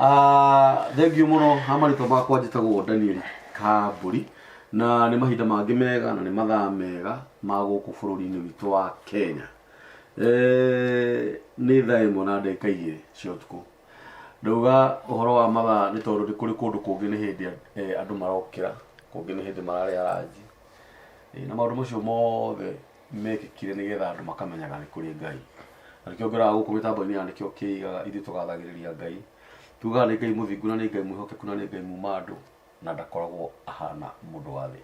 Ah, thengiũ mũno ha marĩtwa makwa njĩtagwo Daniel Kambũri na nĩ mahinda mangĩ mega na nĩ mathaa mega ma gũkũ bũrũri-inĩ witũ wa Kenya. Eh, nĩ thaa ĩmwe na ndagĩka igĩrĩ cia ũtukũ. Ndauga ũhoro wa mathaa nĩ tondũ nĩ kũrĩ kũndũ kũngĩ nĩ hĩndĩ eh, andũ marokĩra, kũngĩ nĩ hĩndĩ mararĩa ranji. Eh, na maũndũ macio mothe mekĩkire nĩgetha andũ makamenyaga nĩ kũrĩ Ngai. Na nĩkĩo ngĩroraga gũkũ mĩtambo-inĩ ya nĩkĩo kĩigaga ithuĩ tũgathagĩrĩria Ngai. Tugaga nĩ Ngai mũthingu na nĩ Ngai mwĩhokeku na nĩ Ngai muma andũ na ndakoragwo ahana mũndũ wa thĩ.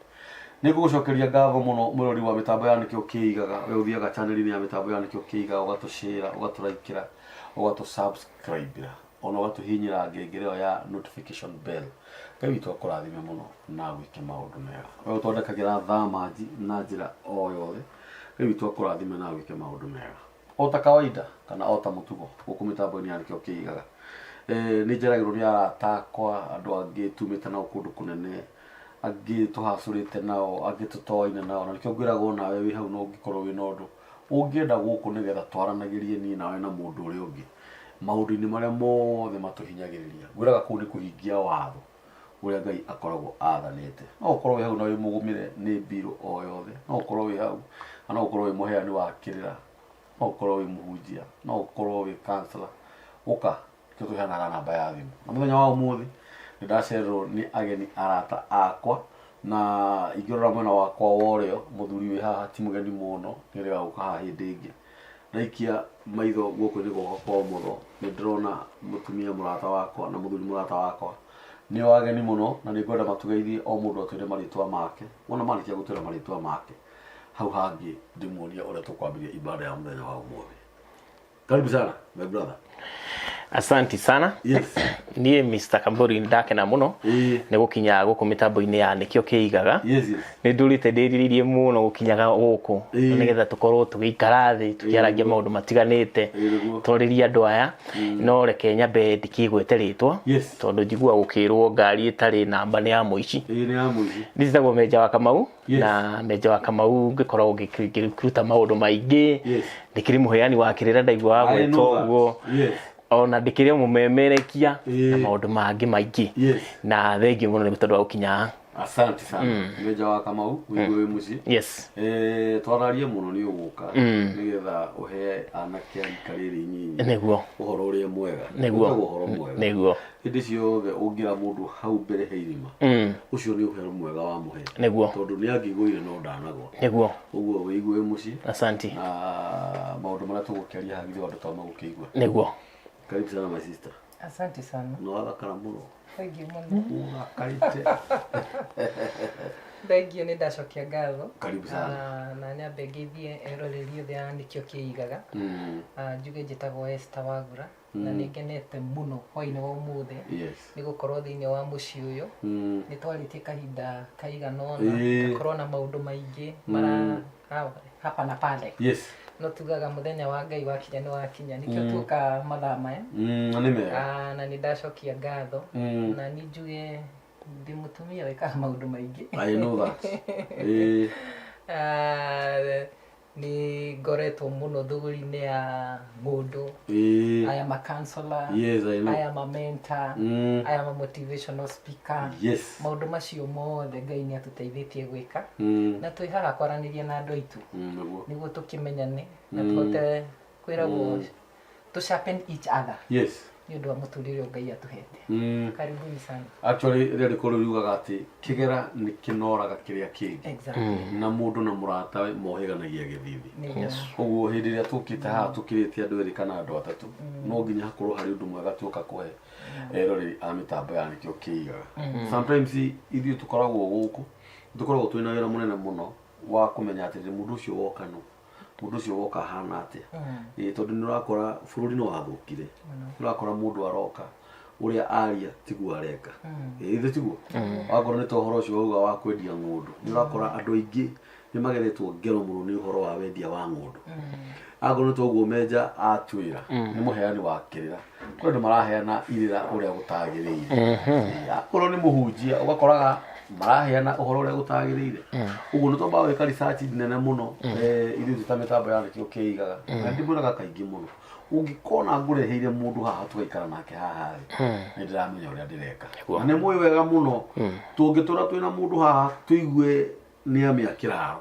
Nĩ ngũgũcokeria ngatho mũno mwĩrori wa mĩtambo ya nĩkĩo kĩigaga. We ũthiaga channel-inĩ ya mĩtambo ya nĩkĩo kĩigaga ũgatũshare, ũgatũraikĩra, ũgatũ-subscribe-ĩra ona ũgatũhihinyĩra ngengere ĩyo ya notification bell. Ngai witũ akũrathime mũno na agwĩke maũndũ mega. We ũtwandĩkagĩra thamanji na njĩra o yothe. Ngai witũ akũrathime na agwĩke maũndũ mega. O ta kawaida kana o ta mũtugo gũkũ mĩtambo-inĩ ya nĩkĩo kĩigaga. Eh, nĩ njeragĩrwo nĩ arata akwa andũ angĩ tumĩte nao kũndũ kũnene angĩ tũhacũrĩte nao angĩ tũtoaine nao na nĩkĩo ngwĩraga onawe wĩ hau no ũngĩkorwo wĩna ũndũ ũngĩenda gũkũ nĩgetha twaranagĩrie niĩ nawe na mũndũ ũrĩa ũngĩ maũndũ-inĩ marĩa mothe matũhinyagĩrĩria. Ngwĩraga kũu nĩ kũhingia watho ũrĩa Ngai akoragwo athanĩte. No ũkorwo wĩ hau na wĩ mũgũmĩre nĩ mbirũ o yothe, no ũkorwo wĩ hau na no ũkorwo wĩ mũheani wa kĩrĩra, no ũkorwo wĩ mũhunjia, no ũkorwo wĩ counselor. Ũka, nĩkĩo tũheanaga namba ya thimũ. Na mũthenya wa ũmũthĩ nĩ ndacererwo nĩ ageni arata akwa na ingĩrora mwena wakwa wa ũrĩo mũthuri wĩ haha ti mũgeni mũno, nĩ erĩga gũka haha hĩndĩ ĩngĩ. Ndaikia maitho guoko-inĩ gwakwa kwa ũmotho nĩ ndĩrona mũtumia mũrata wakwa na mũthuri mũrata wakwa. Nĩo ageni mũno na nĩ ngwenda matũgeithie o mũndũ atwĩre marĩtwa make. Wona marĩkia gũtwĩra marĩtwa make, hau hangĩ ndĩmuonie ũrĩa tũkwambĩrĩria ibada ya mũthenya wa ũmũthĩ. Karibu sana my brother. Asanti sana. Yes. Niĩ Mr. Kamburi ndakena mũno Ĩĩ. nĩ gũkinya gũkũ mĩtambo-inĩ ya nĩkĩo kĩigaga. Yes, yes. Nĩ ndũrĩte ndĩrirĩirie mũno gũkinyaga gũkũ Ĩĩ. nĩgetha tũkorwo tũgĩikara thĩ tũkĩaragia Ĩĩ. maũndũ matiganĩte Ĩĩ, nĩguo. twarĩrie andũ aya no reke nyambe ndikĩgwete rĩtwa Yes. tondũ njiguaga gũkĩrwo ngari ĩtarĩ namba nĩ ya mũici. Ĩĩ nĩ ya mũici. Niĩ njĩtagwo Menja wa Kamau Yes. na Menja wa Kamau ngĩkoragwo ngĩruta maũndũ maingĩ Yes. ndĩkĩrĩ mũheani wa kĩrĩra ndaiguaga I gwĩtwo know that. ũguo Yes. ona ndĩkĩrĩ o mũmemerekia Ĩĩ. na maũndũ mangĩ maingĩ Yes. na thengiũ mũno nĩ tondũ wa gũkinya Asante sana. Menja wa Kamau, wĩigue wĩ mũciĩ. yes Eh, twararie mũno nĩ ũgũka nĩgetha ũhe anake a rika rĩrĩ inyinyi nĩguo ũhoro ũrĩa mwega. Nĩguo. Wĩtagwo ũhoro mwega. Nĩguo. Hĩndĩ ciothe ũngĩra mũndũ hau mbere he irima, ũcio nĩ ũhoro mwega wamũhe. Nĩguo. Tondũ nĩ angĩgũire no ndanagwa. Nĩguo. Ũguo wĩigue wĩ mũciĩ. Asanti. Na maũndũ marĩa tũgũkĩaria haha githĩ andũ to magũkĩigua. Nĩguo. Karibu sana my sister. Asante sana. Nĩ wathakara mũno. Thengiũ mũno. Ũthakarĩte. Thengiũ nĩ ndacokia ngatho. Karibu sana. Ah, na nyambe ngeithie eroreri othe a nĩkĩo kĩigaga. Ah, njuge njĩtagwo Esther Wagura. Na nĩ ngenete mũno hwainĩ wa ũmũthĩ nĩ gũkorwo thĩinĩ wa mũciĩ ũyũ. Nĩ twarĩtie kahinda kaigana ũna, ngakorwo na maũndũ maingĩ mara hapa na pale. No tugaga mũthenya wa Ngai wakinya nĩ wakinya, nĩkĩo tuoka mathaa maya. Na nĩ mega. Ah, na nĩ ndacokia ngatho. Na nĩ njuge ndĩ mũtumia wĩkaga maũndũ maingĩ. I know that. Ĩĩ. Ah, Nĩ ngoretwo mũno thũgũri-inĩ ya mũndũ. I am a counselor. Yes, I know. I am a mentor. I am a motivational speaker. Maũndũ macio mothe Ngai nĩ atũteithĩtie gwĩka. Na twĩ haha kwaranĩria na andũ aitũ. Nĩguo tũkĩmenyane na tũhote kwĩragwo tũ sharpen each other. Nĩ ũndũ wa mũtũrĩre ũyũ Ngai atũhete. Karibuni sana. Actually rĩandĩko rĩu riugaga atĩ kĩgera nĩ kĩnoraga kĩrĩa kĩngĩ. Na mũndũ na mũratawe mohĩganagia gĩthithi. Koguo hĩndĩ ĩrĩa tũkĩte haha tũkĩrĩte andũ erĩ kana andũ atatũ, no nginya hakorwo harĩ ũndũ mwega tuoka kũhe eroreri a mĩtambo ya nĩkĩo kĩigaga. Sometimes ithuĩ tũkoragwo gũkũ, tũkoragwo twĩna wĩra mũnene mũno wa kũmenya atĩrĩrĩ mũndũ ũcio woka nũ. Mũndũ ũcio woka ahana atĩa? Ĩĩ tondũ nĩ ũrakora bũrũri nĩ wathũkire. Nĩ ũrakora mũndũ aroka ũrĩa aria tiguo areka. Ĩĩ githĩ tiguo? Wakorwo nĩ ta ũhoro ũcio wauga wa kwendia ng'ũndũ. Nĩ ũrakora andũ aingĩ nĩ mageretwo ngero mũno nĩ ũhoro wa wendia wa ng'ũndũ. Akorwo nĩ ta ũguo Menja atwĩra nĩ mũheani wa kĩrĩra. Kwĩ andũ maraheana irĩra ũrĩa gũtagĩrĩire. Ĩĩ, akorwo nĩ mũhunjia ũgakoraga Maraheana ũhoro ũrĩa gũtagĩrĩire. Ũguo nĩ twambaga gwĩka research nene mũno, ithuĩ twĩ ta mĩtambo ya Nĩkĩo Kĩigaga. Na ndĩmwĩraga kaingĩ mũno, ũngĩkona ngũreheire mũndũ haha tũgaikara nake haha rĩ, nĩ ndĩramenya ũrĩa ndĩreka. Na nĩ mũĩ wega mũno, tũngĩtũra twĩna mũndũ haha tũigue nĩ amĩa kĩraro,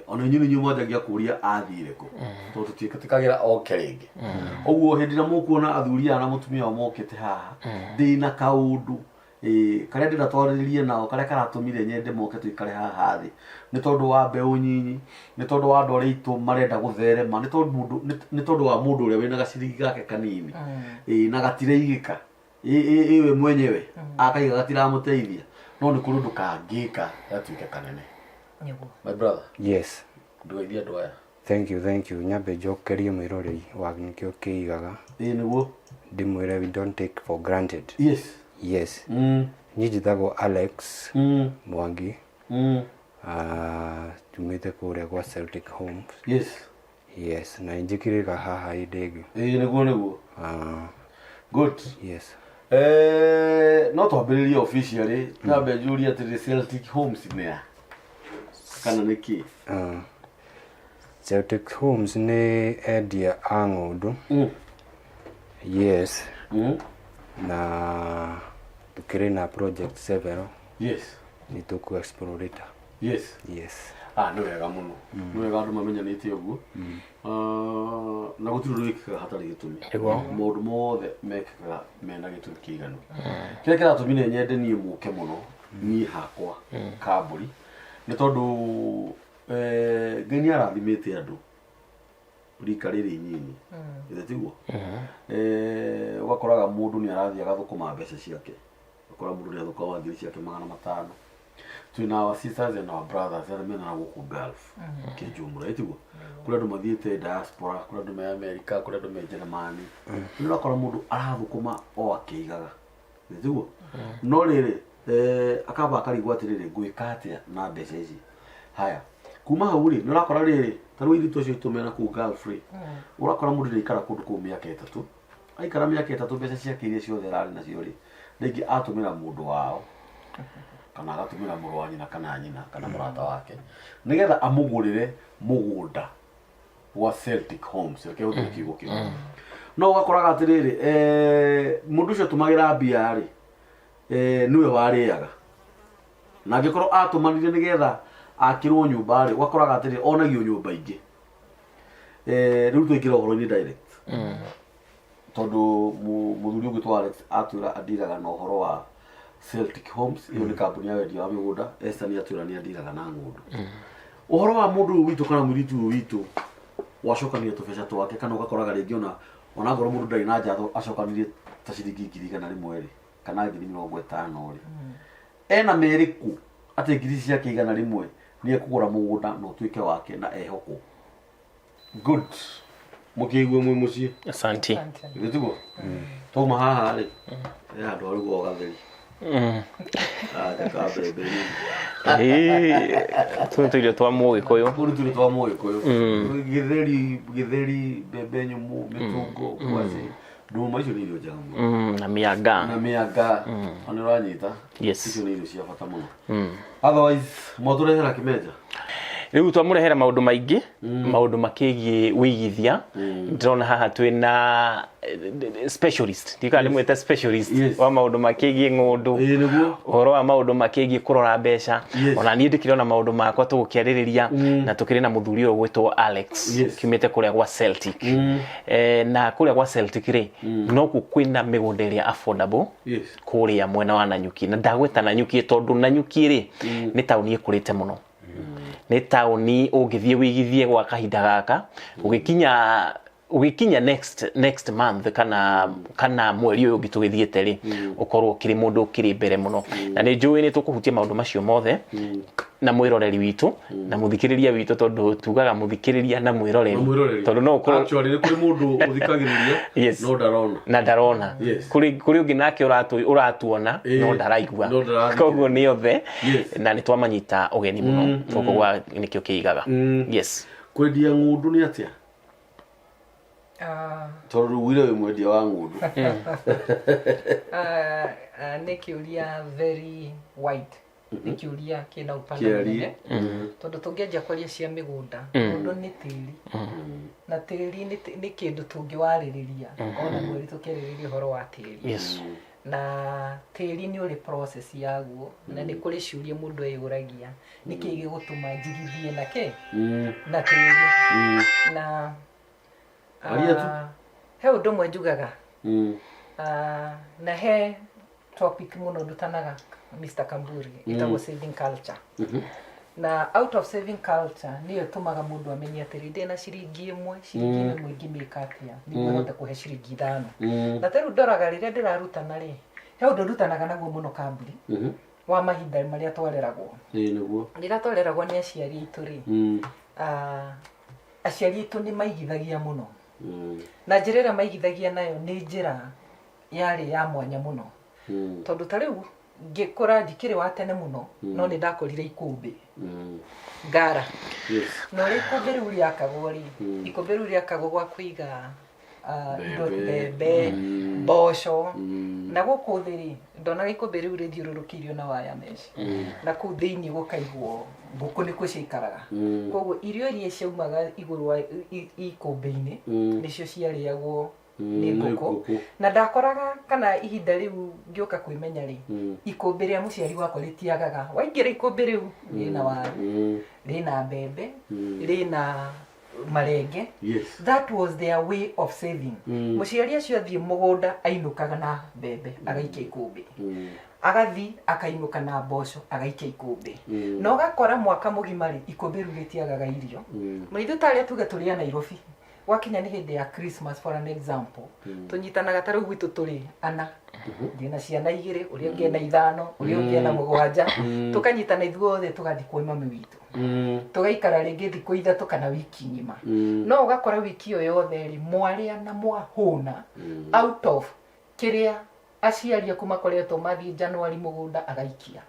ona inyuĩ nĩ inyuĩ mwanjagia kũria athire kũ, tondũ tũtiĩtĩkagĩra oke rĩngĩ. Ũguo hĩndĩ ĩrĩa mũkuona athuri aya na mũtumia wao mokĩte haha, ndĩna kaũndũ karĩa ndĩrenda twarĩrĩrie nao, karĩa karatũmire nyende moke tũikare haha thĩ, nĩ tondũ wa mbeũ nyinyi, nĩ tondũ wa andũ arĩa aitũ marenda gũtherema, nĩ tondũ mũndũ nĩ tondũ wa mũndũ ũrĩa wĩna gaciringi gake kanini na gatireigĩka ĩwe mwenyewe akaiga gatiramũteithia, no nĩ kũrĩ ũndũ kangĩka gatuĩke kanene. Nĩguo. My brother. Yes. Ndũgeithie andũ aya. Thank you, thank you. Nyambe njokerie mwĩroreri wa Nĩkĩo Kĩigaga. Ĩĩ nĩguo. Ndĩmwĩre we don't take for granted. Yes. Yes. Niĩ njĩtagwo Alex Mwangi. Njumĩte kũrĩa gwa Celtic Homes. Yes. Yes, na njĩkĩrĩga haha hĩndĩ ĩngĩ. Ĩĩ nĩguo nĩguo. Good. Yes. No twambĩrĩrie officially, nyambe njũrie atĩrĩ, Celtic Homes nĩ a? Kana nĩ kĩ? Celtic Homes nĩ endia a ng'ũndũ. Yes. Na tũkĩrĩ na project several. Yes. Nĩ tũkũ explore later. Yes. Yes. Ah, nĩ wega mũno. Nĩ wega andũ mamenyanĩte ũguo. Na gũtirĩ ũndũ wĩkĩkaga hatarĩ gĩtũmi. Nĩguo. Maũndũ mothe mekĩkaga mena gĩtũmi kĩiganu. Kĩrĩa kĩratũmire nyende niĩ mũke mũno, niĩ hakwa Kambũri, nĩ tondũ Ngai nĩ arathimĩte andũ rika rĩrĩ inyinyi. Githĩ tiguo? Ũgakoraga mũndũ nĩ arathiĩ agathũkũma mbeca ciake. Ũgakora mũndũ nĩ athũkũma ngiri ciake 500. Twĩna our sisters and our brothers arĩa mena na gũkũ Gulf kĩnjumũra, ĩtiguo? Kũrĩ andũ mathiĩte diaspora, kũrĩ andũ me America, kũrĩ andũ me Germany. Nĩ ũrakora mũndũ arathũkũma o akĩigaga, ĩtiguo? No rĩrĩ, akamba akarigwo atĩrĩrĩ, ngwĩka atĩa na mbeca ici? Haya, kuma hau rĩ, nĩ ũrakora rĩrĩ, ta rĩu airĩtu acio aitũ mena kũu Gulf rĩ, ũrakora mũndũ nĩ aikara kũndũ kũu mĩaka 3. Aikara mĩaka 3, mbeca ciake iria ciothe ararĩ nacio rĩ, rĩngĩ atũmĩra mũndũ wao, kana agatũmĩra mũrũ wa nyina kana nyina kana mũrata wake, nĩgetha amũgũrĩre mũgũnda wa Celtic Homes. Reke hũthĩre kiugo kĩu. No ũgakoraga atĩrĩrĩ, mũndũ ũcio atũmagĩra mbia rĩ, nĩwe warĩaga. Na angĩkorwo atũmanire nĩgetha akĩrwo nyũmba rĩ, ũgakoraga atĩrĩrĩ, onagio nyũmba ingĩ. Rĩu twaingĩra ũhoro-inĩ direct. Tondũ mũthuri ũngĩ Alex atwĩra andiraga na ũhoro wa Celtic Homes, ĩyo nĩ kambuni ya wendia wa mĩgũnda. Esther nĩ atwĩra nĩ andiraga na ng'ũndũ. Ũhoro wa mũndũ ũyũ witũ kana mũirĩtu ũyũ witũ wacokania tũbeca twake, kana ũgakoraga rĩngĩ ona ngorwo mũndũ ndarĩ na njatho acokanirie ta ciringi 100,000 rĩ, kana 50,000 rĩ, ena merĩkũ atĩ ngiri ciake 100 nĩ ekũgũra mũgũnda na ũtuĩke wake na ehokwo. Good. Mũkĩigue mwĩ mũciĩ. Asante. Githĩ tiguo? Twauma haha rĩ, he handũ harugwo gatheri. Aja mbembe. Tũnĩ tũirio twa Mũgĩkũyũ. Tũnĩ tũirio twa Mũgĩkũyũ. Gĩtheri, gĩtheri, mbembe nyũmũ, mĩtungo, ngwacĩ. Ndũma icio nĩ irio njega mũno. Na mĩanga. Na mĩanga. Ona ũranyita. Yes. Icio nĩ irio cia bata mũno. Otherwise, mwatũrehera kĩmenja. Rĩu twamũrehera maũndũ maingĩ, maũndũ makĩgiĩ wĩigithia. Ndĩrona haha twĩna specialist, ndiũĩ kana ndĩmwĩte specialist wa maũndũ makĩgiĩ ng'ũndũ, Ĩĩ nĩguo. ũhoro wa maũndũ makĩgiĩ kũrora mbeca. Yes. Ona niĩ ndĩkĩrĩ ona maũndũ makwa tũgũkĩarĩrĩria, na tũkĩrĩ na mũthuri ũyũ ũgwĩtwo Alex, Yes. kiumĩte kũrĩa gwa Celtic. Na kũrĩa gwa Celtic rĩ, nokuo kwĩna mĩgũnda ĩrĩa affordable. Yes. Kũrĩa mwena wa Nanyuki. Na ndagwĩta Nanyuki tondũ Nanyuki rĩ, nĩ taũni ĩkũrĩte mũno. Nĩ taũni ũngĩthiĩ wĩigithie gwa kahinda gaka, ũgĩkinya next month kana mweri ũyũ ũngĩ tũgĩthiĩte rĩ, ũkorwo ũkĩrĩ mũndũ ũkĩrĩ mbere mũno. Na nĩ njũĩ nĩ tũkũhutia maũndũ macio mothe na mwĩroreri witũ na mũthikĩrĩria witũ, tondũ tugaga mũthikĩrĩria na mwĩroreri. Na mwĩroreri. Tondũ no ũkorwo Actually, nĩ kũrĩ mũndũ ũthikagĩrĩria, Yes. no ndarona. Na ndarona. Yes. Kũrĩ ũngĩ nake ũratuona, no ndaraigua. No ndarathikĩrĩria. Koguo nĩ othe. Yes. Na nĩ twamanyita ũgeni mũno gũkũ gwa Nĩkĩo Kĩigaga. Yes. Kwendia ng'ũndũ nĩ atĩa? Tondũ rĩu wire wĩ mwendia wa ng'ũndũ. Nĩ kĩũria very wide, nĩ kĩũria kĩna upana Kĩarie. mũnene, tondũ tũngĩanjia kwaria cia mĩgũnda, mũndũ nĩ tĩri, na tĩri nĩ kĩndũ tũngĩwarĩrĩria ona mweri tũkĩarĩrĩria ũhoro wa tĩri. Na tĩri nĩ ũrĩ process yaguo, na nĩ kũrĩ ciũria mũndũ eyũragia, nĩkĩĩ gĩgũtũma njigithie na kĩ na tĩri na Aria tu. He ũndũ ũmwe njugaga, na he topic mũno ndutanaga, Mr. Kamburi, ĩtagwo saving culture. Na out of saving culture nĩyo ĩtũmaga mũndũ amenye atĩrĩ, ndĩna ciringi ĩmwe, ciringi ĩno ĩmwe ingĩmĩka atĩa nĩguo ĩhote kũhe ciringi 5? Na ta rĩu ndoraga rĩrĩa ndĩrarutana rĩ, he ũndũ ndutanaga naguo mũno, Kamburi, wa mahinda marĩa twareragwo. Ĩĩ nĩguo. Rĩrĩa twareragwo nĩ aciari aitũ rĩ, aciari aitũ nĩ maigithagia mũno, na njĩra ĩrĩa maigithagia nayo nĩ njĩra yarĩ ya mwanya mũno, tondũ ta rĩu ngĩkũra, ndikĩrĩ wa tene mũno, no nĩ ndakorire ikũmbĩ ngara. Na ũrĩa ikũmbĩ rĩu rĩakagwo rĩ, ikũmbĩ rĩu rĩakagwo gwa kũiga indo, Mbembe. Mbembe, mboco. Na gũkũ thĩ rĩ, ndonaga ikũmbĩ rĩu rĩthiũrũrũkĩirio na waya mesh, na kũu thĩinĩ gũkaigwo ngũkũ nĩkuo ciaikaraga. Koguo irio iria ciaumaga igũrũ wa ikũmbĩ-inĩ nĩcio ciarĩagwo nĩ nĩ ngũkũ. Ngũkũ. Na ndakoraga kana ihinda rĩu ngĩũka kwĩmenya rĩ, ikũmbĩ rĩa mũciari wakwa rĩtiagaga. Waingĩra ikũmbĩ rĩu, rĩna waru, rĩna mbembe, rĩna marenge. That was their way of saving. Mũciari acio athiĩ mũgũnda, ainũkaga na mbembe agaikia ikũmbĩ, agathi akainũka na mboco agaikia ikũmbĩ, na ũgakora mwaka mũgima rĩ, ikũmbĩ rĩu rĩtiagaga irio. Na ithuĩ tarĩa tuge tũrĩ a Nairobi, gwakinya nĩ hĩndĩ ya Christmas, for an example, tũnyitanaga ta rĩu gwitũ tũrĩ ana, ndĩna ciana igĩrĩ, ũrĩa ũngĩ ena ithano, ũrĩa ũngĩ ena mũgwanja, tũkanyitana ithuothe tũgathiĩ kwa mami witũ, tũgaikara rĩngĩ thikũ 3 kana wiki ng'ima. No ũgakora wiki ĩyo yothe rĩ, mwarĩa na mwahũna out of kĩrĩa aciari aku makoretwo mathiĩ January mũgũnda agaikia,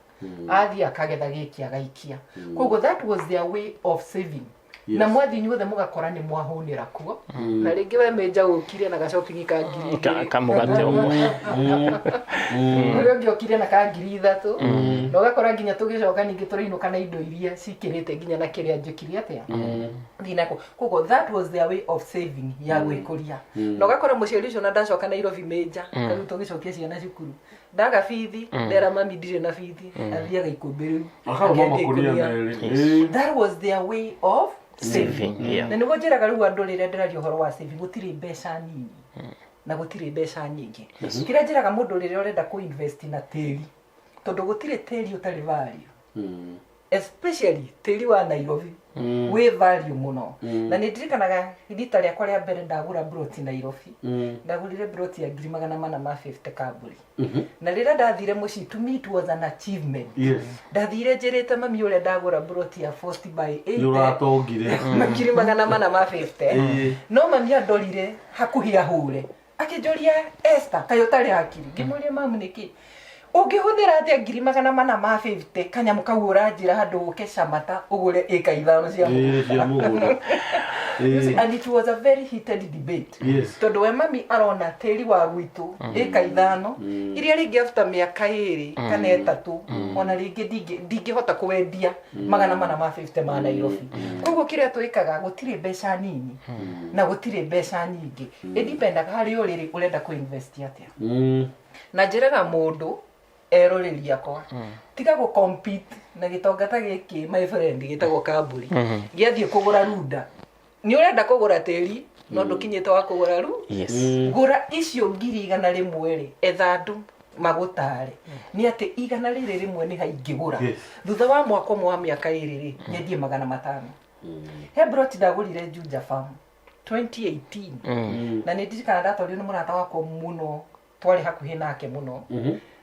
athiĩ akagetha gĩkĩ agaikia. Koguo that was their way of saving. Na mwathiĩ inyuothe mũgakora nĩ mwahũnĩra kuo, na rĩngĩ we menja ũkire na gacopingi ka ngiri igĩrĩ. Kamũgate ũmwe. Ũrĩa ũngĩ okire na ka 3000, na ũgakora nginya tũgĩcoka ningĩ tũrainũka na indo iria cikĩrĩte nginya na kĩrĩa njĩkire atĩa thinako. Koguo that was their way of saving ya gwĩkũria. Na ũgakora mũciari ũcio na ndacoka Nairobi menja, rĩu tũgĩcokia ciana cukuru, ndaga bithi, ndera mami ndirĩ na bithi, athiaga ikũmbĩ rĩu Akarũma akendia makũnia ikũnia. merĩ. Ĩĩ. That was their way of saving. Saving, yeah. Na nĩguo njĩraga rĩu andũ rĩrĩa ndĩraria ũhoro wa saving, gũtirĩ mbeca nini na gũtirĩ mbeca nyingĩ. Kĩrĩa njĩraga mũndũ rĩrĩa ũrenda kũ invest na tĩri, tondũ gũtirĩ tĩri ũtarĩ value, especially tĩri wa Nairobi wĩ value mũno. Na nĩ ndirikanaga rita rĩakwa rĩa mbere ndagũra broti Nairobi, ndagũrire broti ya 450,000 Kamburi. Na rĩrĩa ndathire mũciĩ, to me it was an achievement. Ndathire njĩrĩte mami ũrĩa ndagũra broti ya 40 by Nĩ 80 ũratongire. 450,000. No mami andorire hakuhĩ ahũre, akĩnjũria, "Esther, kaĩ ũtarĩ hakiri?" Ngĩmũria, "Mamu, nĩkĩ? Ũngĩhũthĩra atĩa 450,000 kanyamũ kau ũranjĩra handũ ũke Camata ũgũre ĩka 5 cia Ĩĩ, cia mũgũnda?" You see, and it was a very heated debate, tondũ we mami arona tĩri wa gwitũ ĩka 5 iria rĩngĩ after mĩaka 2 kana 3 ona rĩngĩ ndingĩhota kũwendia 450 ma Nairobi. Koguo kĩrĩa twĩkaga, gũtirĩ mbeca nini na gũtirĩ mbeca nyingĩ, ĩdipendaga harĩ ũrĩrĩ ũrenda kũ invest atĩa. Na njĩraga mũndũ eroreri akwa, tiga gũ compete na gĩtonga ta gĩkĩ, my friend, gĩtagwo Kamburi, gĩathiĩ kũgũra runda. Nĩ ũrenda kũgũra tĩri no ndũkinyĩte wa kũgũra ru. Gũra icio 100,000 rĩ, etha andũ magũtare nĩ atĩ 100 rĩmwe nĩ haingĩgũra. Thutha wa mwaka ũmwe, wa mĩaka 2 rĩ, nyendie 500. He broti ndagũrire Juja Farm 2018, na nĩ ndirikana ndatwarirwo nĩ mũrata wakwa mũno, twarĩ hakuhĩ nake mũno,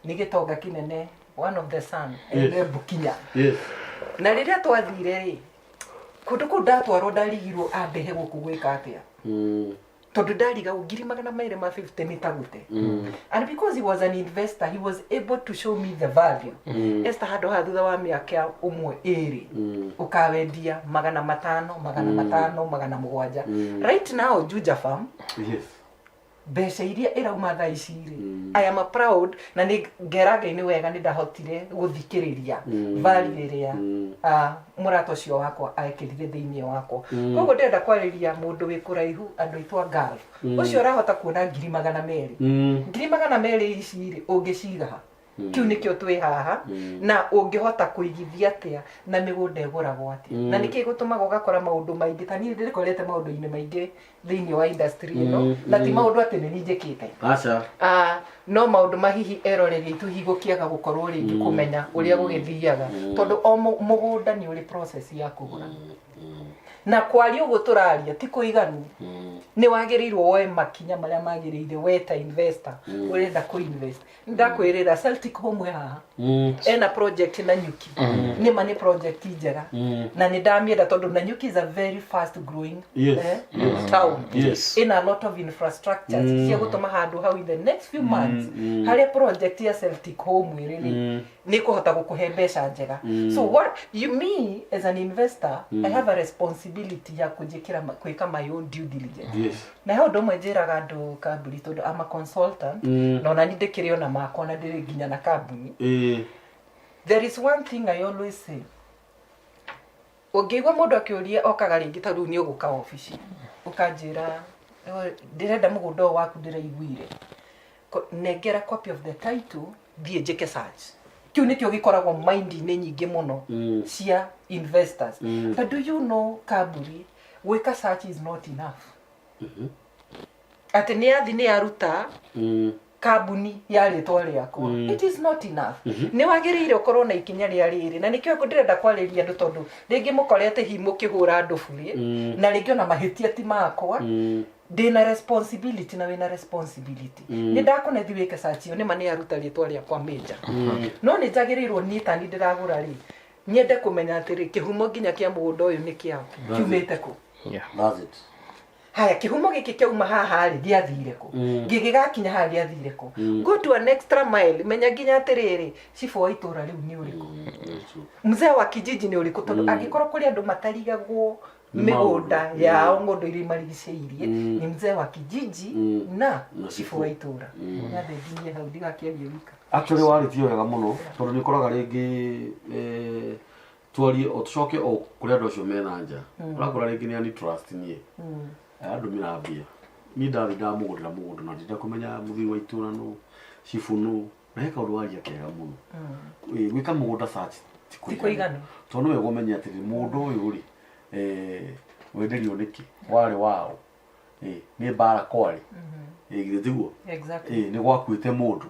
nĩ gĩtonga kĩnene, one of the son, ene Bukinya. Na rĩrĩa twathire rĩ, kũndũ kũu ndatwarwo, ndarigirwo andehe gũkũ gwĩka atĩa. Tondũ ndarigagwo 250,000 nĩ ta gũte. And because he was an investor, he was able to show me the value. Esther, handũ haha thutha wa mĩaka ũmwe ĩrĩ ũkawendia 500, 500, 700. Right now Juja Farm, mbeca iria ĩrauma thaa ici rĩ, I am a proud na nĩ ngera Ngai nĩ wega nĩ ndahotire gũthikĩrĩria value ĩrĩa mũrata ũcio wakwa ekĩrire thĩinĩ wakwa. Koguo ndĩrenda kwarĩria mũndũ wĩ kũraihu, andũ aitũ a Gulf, ũcio ũrahota kuona 200,000, 200,000 ici rĩ, ũngĩciga ha? Kĩu nĩkĩo twĩ haha. Na ũngĩhota kũigithia atĩa, na mĩgũnda ĩgũragwo atĩa, na nĩkĩ gũtũmaga ũgakora maũndũ maingĩ? Ta niĩ ndĩkorete maũndũ-inĩ maingĩ thĩinĩ wa industry ĩno, na ti maũndũ atĩ nĩ niĩ njĩkĩte. Aca. No maũndũ mahihi eroreri aitũ hihi gũkĩaga gũkorwo rĩngĩ kũmenya ũrĩa gũgĩthiaga, tondũ o mũgũnda nĩ ũrĩ process ya kũgũra, na kwaria ũguo tũraria ti kũiganu. Nĩ wagĩrĩirwo woe makinya marĩa magĩrĩire we ta investor ũrenda kũ invest. Ndakwĩrĩra Celtic Home haha ena project Nanyuki. Nĩ ma nĩ project njega na nĩ ndamĩenda tondũ Nanyuki is a very fast growing town in a lot of infrastructures cia gũtũma handũ hau in the next few months harĩa project ya Celtic Home ĩrĩ rĩ, nĩ kũhota gũkũhe mbeca njega. So what you, me as an investor, I have a responsibility ya kũnjĩkĩra gwĩka my own due diligence. Na he ũndũ ũmwe njĩraga andũ kambuni, tondũ I'm a consultant, na ona ni ndĩkĩrĩ ona makwa na ndĩrĩ nginya na kambuni. There is one thing I always say. Ũngĩigua mũndũ akĩũria, okaga rĩngĩ ta rĩu nĩ ũgũka obici ũkanjĩra, "Oh, ndĩrenda mũgũnda ũyũ waku ndĩraiguire." Nengera copy of the title, thiĩ njĩke search. Kĩu nĩkĩo gĩkoragwo mind-inĩ nyingĩ mũno cia investors. But do you know, kambuni, gwĩka search is not enough? Atĩ nĩ athi nĩ aruta kambuni ya rĩtwa rĩakwa, it is not enough. Nĩ wagĩrĩire ũkorwo na ikinya rĩa rĩrĩ, na nĩkĩo ndĩrenda kwarĩria andũ, tondũ rĩngĩ mũkorete hihi mũkĩhũra andũ burĩ, na rĩngĩ ona mahĩtia ti makwa. Ndĩna responsibility na wĩna responsibility. Nĩ ndakũnethi wĩke search ĩyo, nĩma nĩ aruta rĩtwa rĩakwa major, no nĩ njagĩrĩirwo niĩ tani ndĩragũra rĩ, nyende kũmenya atĩrĩ, kĩhumo nginya kĩa mũgũnda ũyũ nĩ kĩao, kiumĩte kũ? That's it. Haya, kĩhumo gĩkĩ kĩauma haha rĩ, gĩathire kũ? Gĩgĩgakinya haha gĩathire kũ? Go to an extra mile, menya nginya atĩrĩrĩ, cibũ wa itũra rĩu nĩ ũrĩkũ? That's true. Mzee wa kijiji nĩ ũrĩkũ? Tondũ angĩkorwo kũrĩ andũ matarigagwo Nĩ mĩgũnda maũndũ. yao, ng'ũndũ iria imarigicĩirie, nĩ mzee wa kijiji na Na cibũ wa itũra. Nyambe nginyie hau ndigakĩarie wika. Actually warĩtie wega mũno, tondũ nĩ ũkoraga rĩngĩ twarie o tũcoke o kũrĩ andũ acio mena nja, ũrakora rĩngĩ nĩ ani trust niĩ andũmĩra mbia, niĩ ndathi ndamũgũrĩra mũgũnda na ndĩrenda kũmenya mũthuri wa itũra nũ, cibũ nũ. Na he kaũndũ waria kega mũno. Gwĩka mũgũnda search ti Ti kũiganu. Tondũ nĩ wega ũmenye atĩrĩ, mũgũnda ũyũ rĩ, wenderio nĩkĩ, warĩ wao? Nĩ mbara kwarĩ? Githĩ tiguo? Exactly. Nĩ gwakuĩte mũndũ?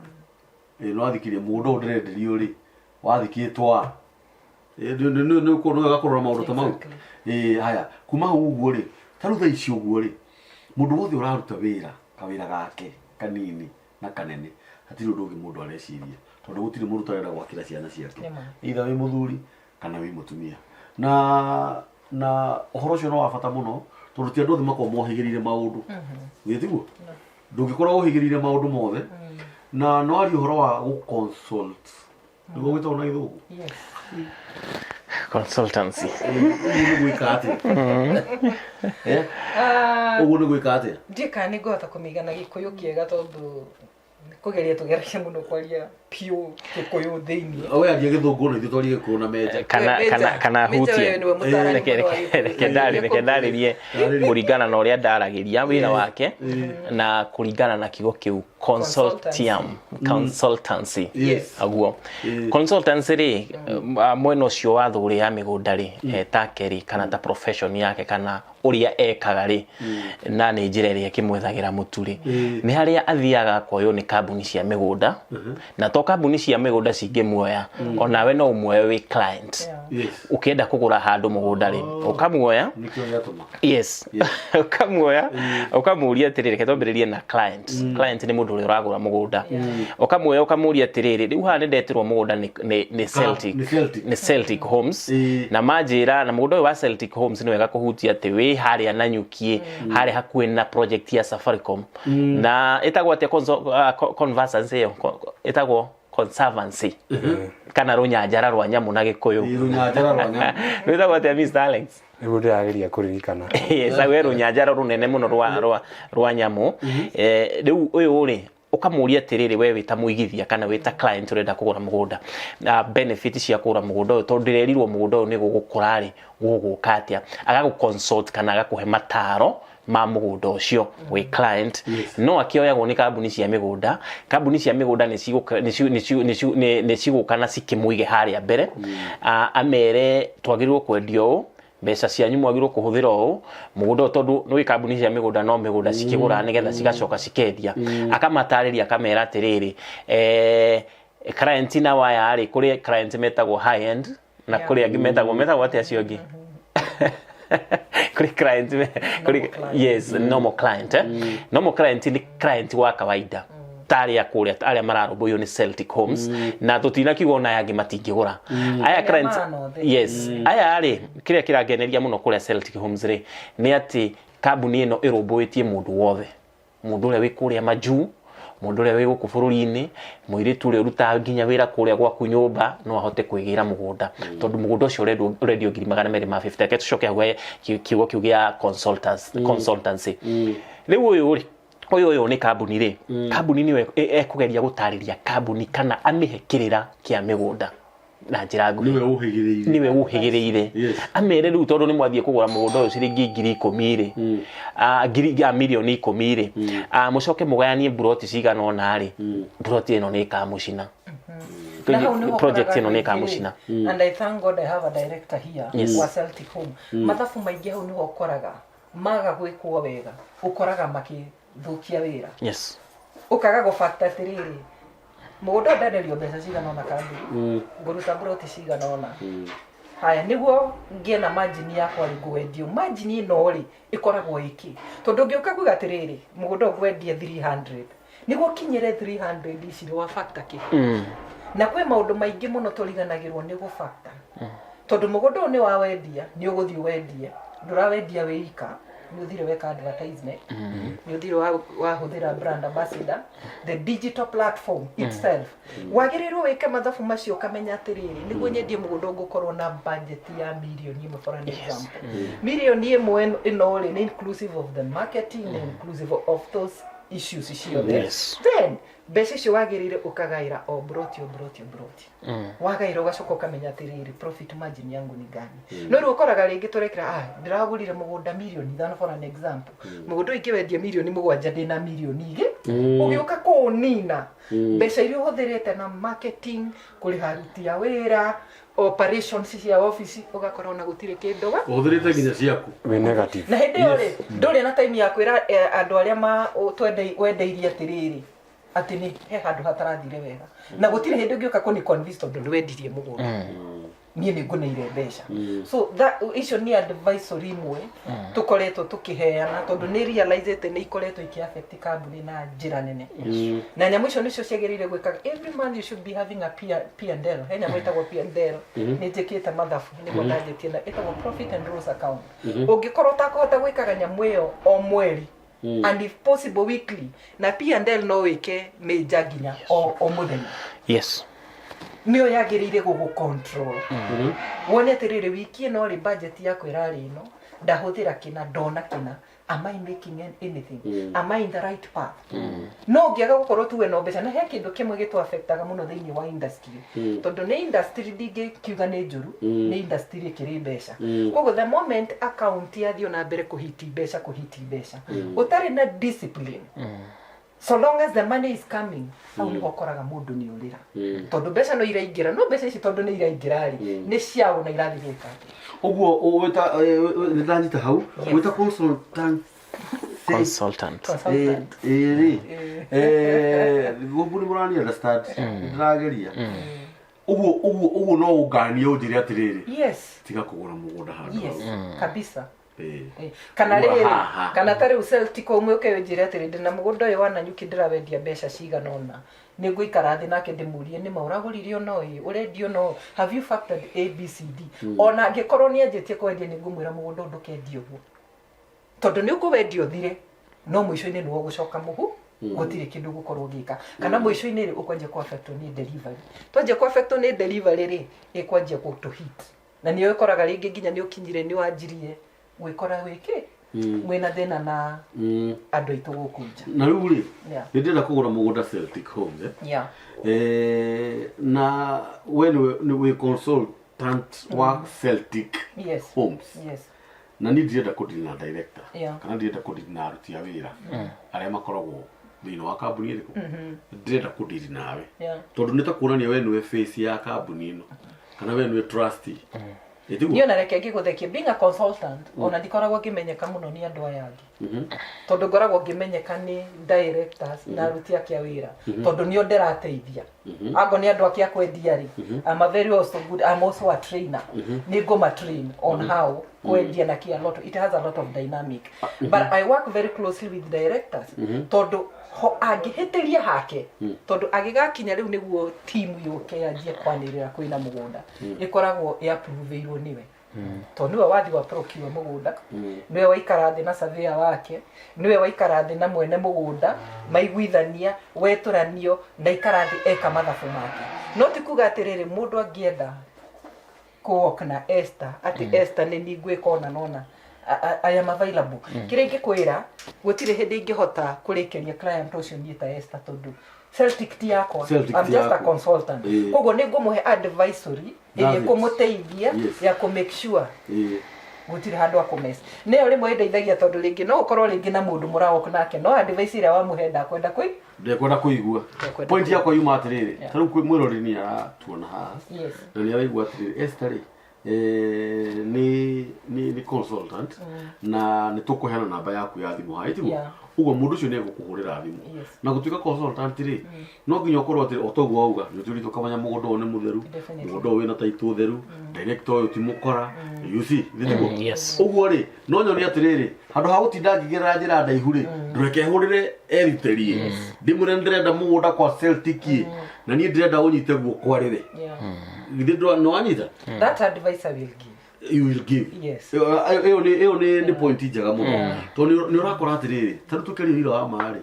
No athikĩrie mũgũnda ũyũ ndĩrenderio rĩ, wathikĩtwo a? Nĩ wega kũrora maũndũ ta mau. Haya, kuma hau ũguo rĩ, ta rĩu thaa ici ũguo rĩ, mũndũ wothe ũraruta wĩra kawĩra gake kanini na kanene, hatirĩ ũndũ ũngĩ mũndũ areciria, tondũ gũtirĩ mũndũ ũtarenda gwakĩra ciana ciake. Nĩma. Either wĩ mũthuri kana wĩ mũtumia, na ũhoro ũcio nĩ wa bata mũno, tondũ ti andũ othe makoragwo mohĩgĩrĩire maũndũ. Githĩ tiguo? Ndũngĩkorwo ũhĩgĩrĩire maũndũ mothe, na no arie ũhoro wa gũ consult, nĩguo gwĩtagwo na Gĩthũngũ? Yes. Consultancy. Ũguo nĩ gwĩka atĩa? Ũguo nĩ gwĩka atĩa? Ndiĩ kana nĩ ngũhota kũmĩiga na Gĩkũyũ kĩega, tondũ nĩ kũgeria tũgeragia mũno kwaria piũ Gĩkũyũ thĩinĩ. We aria Gĩthũngũ na ithuĩ twarie Gĩkũyũ na menja. Kana Major, kana Major, hutie. wewe nĩwe mũtaarani mũno wa Gĩkũyũ. Reke ndarĩrie Ndarĩrie. kũringana na ũrĩa ndaragĩria wĩra wake na kũringana na kiugo kĩu consultium, consultancy. Aguo consultancy rĩ, mwena ũcio wa thũgũrĩ ya mĩgũnda rĩ, etake rĩ, kana ta profession yake kana ũrĩa ekaga rĩ, na nĩ njĩra ĩrĩa ĩkĩmwethagĩra mũtu rĩ, nĩ harĩa athiaga kuoywo nĩ kambuni cia mĩgũnda. Na to kambuni cia mĩgũnda cingĩmuoya, onawe no ũmuoye wĩ client. Ũkĩenda kũgũra handũ mũgũnda rĩ, ũkamuoya. Nĩkĩo gĩatũma. Yes, ũkamuoya ũkamũria atĩrĩrĩ, reke twambĩrĩrie na client. Client nĩ mũndũ mũndũ ũrĩa ũragũra mũgũnda. Ũkamuoya ũkamũria atĩrĩrĩ, rĩu haha nĩ ndeterwo mũgũnda nĩ Celtic, Nĩ Celtic. Nĩ Celtic Homes. Na manjĩra na mũgũnda ũyũ wa Celtic Homes nĩ wega kũhutia atĩ wĩ harĩa Nanyuki, harĩa hakuhĩ na project ya Safaricom, na ĩtagwo atĩa, conversancy ĩyo, ĩtagwo conservancy kana rũnyanjara rwa nyamũ na Gĩkũyũ. Ĩ, rũnyanjara rwa nyamũ. Rwĩtagwo atĩa, Mr. Alex? Nĩguo ndĩrageria kũririkana. Yes, we rũnyanjara rũnene mũno rwa nyamũ. Rĩu ũyũ rĩ, ũkamũria atĩrĩrĩ, we wĩ ta mũigithia kana wĩ ta client ũrenda kũgũra mũgũnda, na benefit cia kũgũra mũgũnda ũyũ, tondũ ndĩrerirwo mũgũnda ũyũ nĩ gũgũkũra rĩ, gũgũka atĩa, agagũ consult kana agakũhe mataro ma mũgũnda ũcio wĩ client. No akĩoyagwo nĩ kambuni cia mĩgũnda. Kambuni cia mĩgũnda nĩ cigũka na cikĩmũige harĩa mbere. Ah, amere twagĩrĩirwo kwendia ũũ, mbeca cianyu mwagĩrĩirwo kũhũthĩra ũũ mũgũnda ũyũ, tondũ nĩ kambuni cia mĩgũnda no mĩgũnda cikĩgũraga nĩgetha cigacoka cikendia. Akamatarĩria, akamera atĩrĩrĩ, client na waya rĩ, kũrĩ client metagwo high end na kũrĩ angĩ metagwo atĩa acio angĩ, kũrĩ client kũrĩ Normal client. Yes, normal client, eh? Normal client nĩ client wa kawaida ta arĩa kũrĩa arĩa mararũmbũiywo nĩ Celtic Homes, na tũtinakiuga ona aya angĩ matingĩgũra aya Arĩa client. mana othe. Yes, aya rĩ, kĩrĩa kĩrangeneria mũno kũrĩa Celtic Homes rĩ, nĩ atĩ kambuni ĩno ĩrũmbũĩtie mũndũ wothe, mũndũ ũrĩa wĩ kũrĩa majuu, mũndũ ũrĩa wĩ gũkũ bũrũri-inĩ, mũirĩtu ũrĩa ũrutaga nginya wĩra kũrĩa gwaku nyũmba no ahote kwĩgĩra mũgũnda, tondũ mũgũnda ũcio ũrendio ngiri 250. Reke tũcoke hau he kiugo kĩu gĩa consultancy. Rĩu ũyũ rĩ, ũyũ nĩ kambuni rĩ, kambuni nĩyo ekũgeria gũtarĩria kambuni kana amĩhe kĩrĩra kĩa mĩgũnda na njĩra nguhĩ. Nĩwe ũhĩgĩrĩire. Nĩwe ũhĩgĩrĩire. Amere rĩu tondũ nĩ mwathiĩ kũgũra mũgũnda ũyũ ciringi 10,000 rĩ, ngiri ah, 10,000,000 rĩ, mũcoke mũgayanie mburoti cigana ũna rĩ, mburoti ĩno nĩ ĩkamũcina. Na hau nĩho Project ũkoraga ĩno nĩ andũ aingĩ ĩkamũcina. rĩ, and I thank God I have a director here wa Celtic Home. Mathabu maingĩ hau nĩho ũkoraga maga gwĩkwo wega, ũkoraga makĩthũkia wĩra. Ũkaga gũbacta atĩrĩrĩ, mũgũnda ũyũ ndenderio mbeca cigana ũna kambuni, ngũruta mburoti cigana ũna, haya nĩguo ngĩe na margin yakwa rĩ, ngũwendio margin ĩno rĩ ĩkoragwo ĩkĩ, tondũ ũngĩũka kuga atĩrĩrĩ, mũgũnda ũyũ ngwendia 300, nĩguo kinyĩre 300 ici rĩ, wa factor kĩ? Na kwĩ maũndũ maingĩ mũno tũriganagĩrwo nĩ gũbacta, tondũ mũgũnda ũyũ nĩ wawendia, nĩ ũgũthiĩ wendie, ndũrawendia wĩ ika, nĩ ũthire weka advertisement, nĩ ũthire wahũthĩra brand ambassador, the digital platform itself. Wagĩrĩirwo wĩke mathabu macio, ũkamenya atĩrĩrĩ, nĩguo nyendie mũgũnda ũngũkorwo na budget ya 1,000,000 for an example. 1,000,000 ĩno rĩ, nĩ inclusive of the marketing, nĩ inclusive of those issues ciothe. Then mbeca icio wagĩrĩire ũkagaĩra o broti, o broti, o broti. Wagaĩra, ũgacoka ũkamenya atĩrĩrĩ, profit margin yangu ni gani? No rĩu ũkoraga rĩngĩ tũrekĩra, ndĩragũrire mũgũnda 5,000,000 for an example, mũgũnda ũyũ ingĩwendia 7,000,000, ndĩna 2,000,000. Ũgĩũka kũũnina, mbeca iria ũhũthĩrĩte na marketing, kũrĩha aruti a wĩra, operations cia office, ũgakora ona gũtirĩ kĩndũ wa Ũhũthĩrĩte nginya ciaku. Wĩ negative. Na hĩndĩ ĩyo rĩ, ndũrĩ na time ya kwĩra andũ arĩa ma twendeirie atĩrĩrĩ, atĩ nĩ he handũ hatarathire wega, na gũtirĩ hĩndĩ ũngĩũka kũni convince, tondũ nĩ wendirie mũgũnda, niĩ nĩ ngũneire mbeca. So that icio nĩ advisory imwe tũkoretwo tũkĩheana, tondũ nĩ realize nĩ ikoretwo ikĩ affect kambuni na njĩra nene, na nyamũ icio nĩcio ciagĩrĩire gwĩkaga every month. You should be having a P&L. He nyamũ ĩtagwo P&L, nĩ njĩkĩte mathabu nĩguo ndanjĩtie, na ĩtagwo profit and loss account. Ũngĩkorwo ũtakũhota gwĩkaga nyamũ ĩyo o mweri, and if possible weekly, na P&L no wĩke major nginya o mũthenya, nĩyo yagĩrĩire gũgũ control, wone atĩrĩrĩ, wiki ĩno rĩ, budget yakwa ĩrarĩ ĩno, ndahũthĩra kĩna, ndona kĩna, am I making anything? Am I in the right path? No ũngĩaga gũkorwo tuwe no mbeca, na he kĩndũ kĩmwe gĩtũ affectaga mũno thĩinĩ wa industry, tondũ nĩ industry ndingĩkiuga nĩ njũru, nĩ industry ĩkĩrĩ mbeca. Koguo the moment account yathiĩ na mbere kũhiti mbeca, kũhiti mbeca, ũtarĩ na discipline, so long as the money is coming, hau nĩho ũkoraga mũndũ nĩ ũrĩra, tondũ mbeca no iraingĩra, no mbeca ici tondũ nĩ iraingĩra rĩ, nĩ ciao na irathiĩ gwĩka atĩa? Ũguo wĩta, nĩ ndanyita hau, wĩta consultant. Consultant. Consultant. Ĩrĩ gũkũ nĩ mũrani understand, ndĩrageria ũguo no ũnganie ũnjĩre atĩrĩrĩ, tiga kũgũra mũgũnda handũ hau. Kabisa. Kana Gũra rĩrĩ, haha. kana ta rĩu Celtic ũmwe ũke ũnjĩre atĩrĩ, ndĩna mũgũnda ũyũ wa Nanyuki ndĩrawendia mbeca cigana ũna, nĩ ngũikara thĩ nake ndĩmũrie nĩma ũragũrire ũna ũyũ, ũrendia ũna ũyũ, have you factored A B C D? Ona angĩkorwo nĩ anjĩtie kwendia, nĩ ngũmwĩra mũgũnda ũyũ ndũkendio ũguo, tondũ nĩ ũkũwendia ũthire, no mũico-inĩ nĩwe ũgũcoka mũhu, gũtirĩ kĩndũ ũgũkorwo ũgĩka, kana mũico-inĩ rĩ, ũkwanjia kũ affectwo nĩ delivery. Twanjia kũ affectwo nĩ delivery rĩ, ĩkwanjia gũtũ hit, na nĩyo ĩkoraga rĩngĩ nginya nĩ ũkinyire, nĩ wanjirie gwĩkora wĩkĩ mwĩna thĩna na andũ aitũ gũkũ nja. Na rĩu rĩ, nĩ ndĩrenda kũgũra mũgũnda Celtic Homes, eh? Na we nĩ wĩ consultant wa Celtic Homes. Na niĩ ndirenda kũdeal na director kana ndirenda kũdeal na aruti a wĩra arĩa makoragwo thĩinĩ wa kambuni ĩrĩkũ, ndĩrenda kũdeal nawe tondũ nĩ ta kuonania we nĩwe face ya kambuni ĩno, kana we nĩwe trustee. Ĩtiguo? Niĩ ona reke ngĩgũthekie, being a consultant, ona ndikoragwo ngĩmenyeka mũno nĩ andũ aya angĩ, tondũ ngoragwo ngĩmenyeka nĩ directors na aruti ake a wĩra, tondũ nĩo ndĩrateithia. Ango nĩ andũ ake a kwendia rĩ, I'm a very also good, I'm also a trainer, nĩ ngũma train on how kwendia na kĩ, a lot, it has a lot of dynamic, but I work very closely with directors, tondũ ho angĩhĩtĩria hake, tondũ agĩgakinya rĩu nĩguo team yũke yanjie kwanĩrĩra kwĩna mũgũnda, ĩkoragwo ĩapproveirwo nĩwe, tondũ nĩwe wathi wa procure mũgũnda, nĩwe waikara thĩ na surveyor wake, nĩwe waikara thĩ na mwene mũgũnda, maiguithania, wetũranio, na ikara thĩ eka mathabu make. No ti kuga atĩrĩrĩ, mũndũ angĩenda kũwork na Esther atĩ Esther nĩ ni ngwĩka ona nona, I am available. Kĩrĩa ingĩkwĩra, gũtirĩ hĩndĩ ingĩhota kũrĩkĩria client ũcio niĩ ta Esther, tondũ Celtic ti yakwa. Celtic I'm ti just a yaku. consultant. Koguo nĩ ngũmũhe advisory ĩrĩa That's it. ĩkũmũteithia ya kũ make sure gũtirĩ handũ akũmess. Nĩyo rĩmwe ĩndeithagia, tondũ rĩngĩ no ũkorwo rĩngĩ na mũndũ mũrawalk nake, no advice ĩrĩa wamũhe ndakwenda kwĩ Ndekwenda kũigua. Ndekwenda. Point yakwa yuma atĩrĩrĩ, ta rĩu kwĩ mwĩrori nĩ aratuona haha na nĩ araigua atĩrĩrĩ, Esther rĩ, nĩ consultant na nĩ tũkũheana namba yaku ya thimũ haha, ĩtiguo? Ũguo mũndũ ũcio nĩ egũkũhũrĩra thimũ. Na gũtuĩka consultant rĩ, no nginya ũkorwo atĩ o toguo wauga, nĩ ũtũrĩte ũkamenya mũgũnda ũyũ nĩ mũtheru, mũgũnda ũyũ wĩna taitũ theru, director ũyũ ti mũkora, you see, githĩ tiguo? Yes. Ũguo rĩ, no nyone atĩrĩrĩ, handũ ha gũtinda ngĩgerera njĩra ndaihu rĩ, ndũreke hũrĩre erutĩrie, ndĩmwĩre nĩ ndĩrenda mũgũnda kwa Celtic ĩ, na niĩ ndĩrenda ũnyite guoko arĩre. Githĩ nĩ wanyita? That advice I will give. You will give. Yes. Ĩyo nĩ point njega mũno, tondũ nĩ ũrakora atĩrĩrĩ, ta rĩu tũkĩaria ũira wa ma rĩ,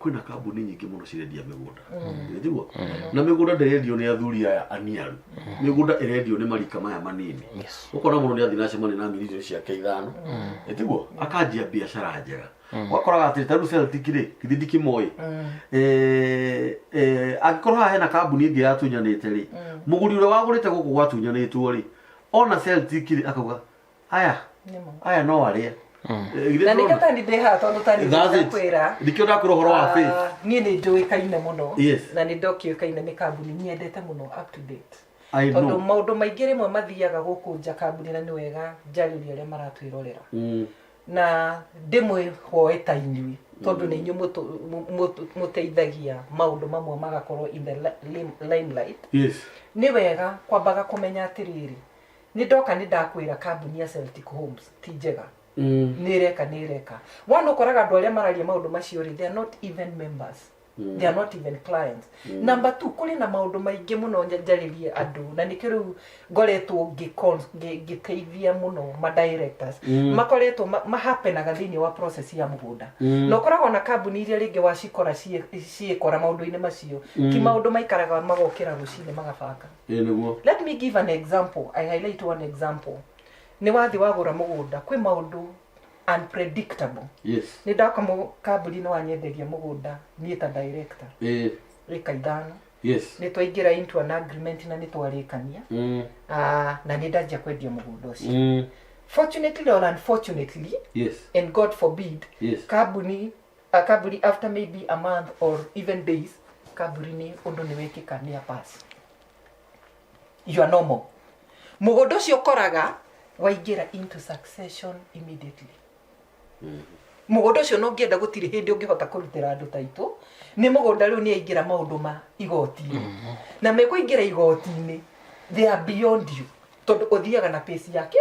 kwĩna kambuni nyingĩ mũno cirendia mĩgũnda, tiguo? Na mĩgũnda ndĩrendio nĩ athuri aya aniaru, mĩgũnda ĩrendio nĩ marika maya manini. Ũkona mũndũ nĩ athiĩ na cemania na mirioni ciake 5, tiguo? Akanjia biacara njega. Ũgakoraga atĩ ta rĩu Celtic rĩ, githĩ ndikĩmoĩ? Angĩkorwo haha hena kambuni ĩngĩ yatunyanĩte rĩ, mũgũri ũrĩa wagũrĩte gũkũ gwatunyanĩtwo rĩ, ona Celtic rĩ, akauga aya Nĩmo. aya no arĩa. Githĩ Na nĩkĩo ndũrona? tani ndĩ haha, tondũ tani That's it. ndakwĩra. Nĩkĩo ndakwĩra ũhoro wa faith. Ah, niĩ nĩ njũĩkaine mũno na nĩ ndokĩũĩkaine nĩ kambuni nyendete mũno up to date, I tondũ know. maũndũ maingĩ rĩmwe mathiaga gũkũ nja kambuni, na nĩ wega njarĩrie arĩa maratwĩrorera na ndĩmwĩhoe ta inyuĩ, tondũ nĩ inyuĩ mũteithagia maũndũ mamwe magakorwo in the limelight. Nĩ wega kwambaga kũmenya atĩrĩrĩ, nĩ ndoka nĩ ndakwĩra kambuni ya Celtic Homes ti njega, nĩ ĩreka, nĩ ĩreka one. Ũkoraga andũ arĩa mararia maũndũ macio rĩ, they are not even members, they are not even clients. Number two, kũrĩ na maũndũ maingĩ mũno njarĩrie andũ, na nĩkĩo rĩu ngoretwo ngĩteithia mũno ma directors makoretwo mahappenaga thĩinĩ wa process ya mũgũnda. Na ũkoragwo na kambuni iria rĩngĩ wacikora ciĩkora maũndũ-inĩ macio, ti maũndũ maikaraga magokĩra rũcinĩ magabanga. Ĩ nĩguo. Let me give an example. I highlight one example. Nĩ wathi wagũra mũgũnda, kwĩ maũndũ unpredictable. Nĩ ndoka kambuni nĩ wanyenderia mũgũnda niĩ ta director ĩka 5. Nĩ twaingĩra into an agreement na nĩ twarĩkania. Ah, na nĩ ndanjia kwendia mũgũnda ũcio. Fortunately or unfortunately, and God forbid, kambuni after maybe a month or even days, kambuni nĩ ũndũ nĩ wĩkĩka, nĩ a pass, you are normal, mũgũnda ũcio ũkoraga waingĩra into succession immediately. Mũgũnda ũcio no ũngĩenda, gũtirĩ hĩndĩ ũngĩhota kũrutĩra andũ taitũ. Nĩ mũgũnda rĩu nĩ aingĩra maũndũ ma igoti-inĩ, na mekũingĩra igoti-inĩ, they are beyond you, tondũ ũthiaga na pace yake.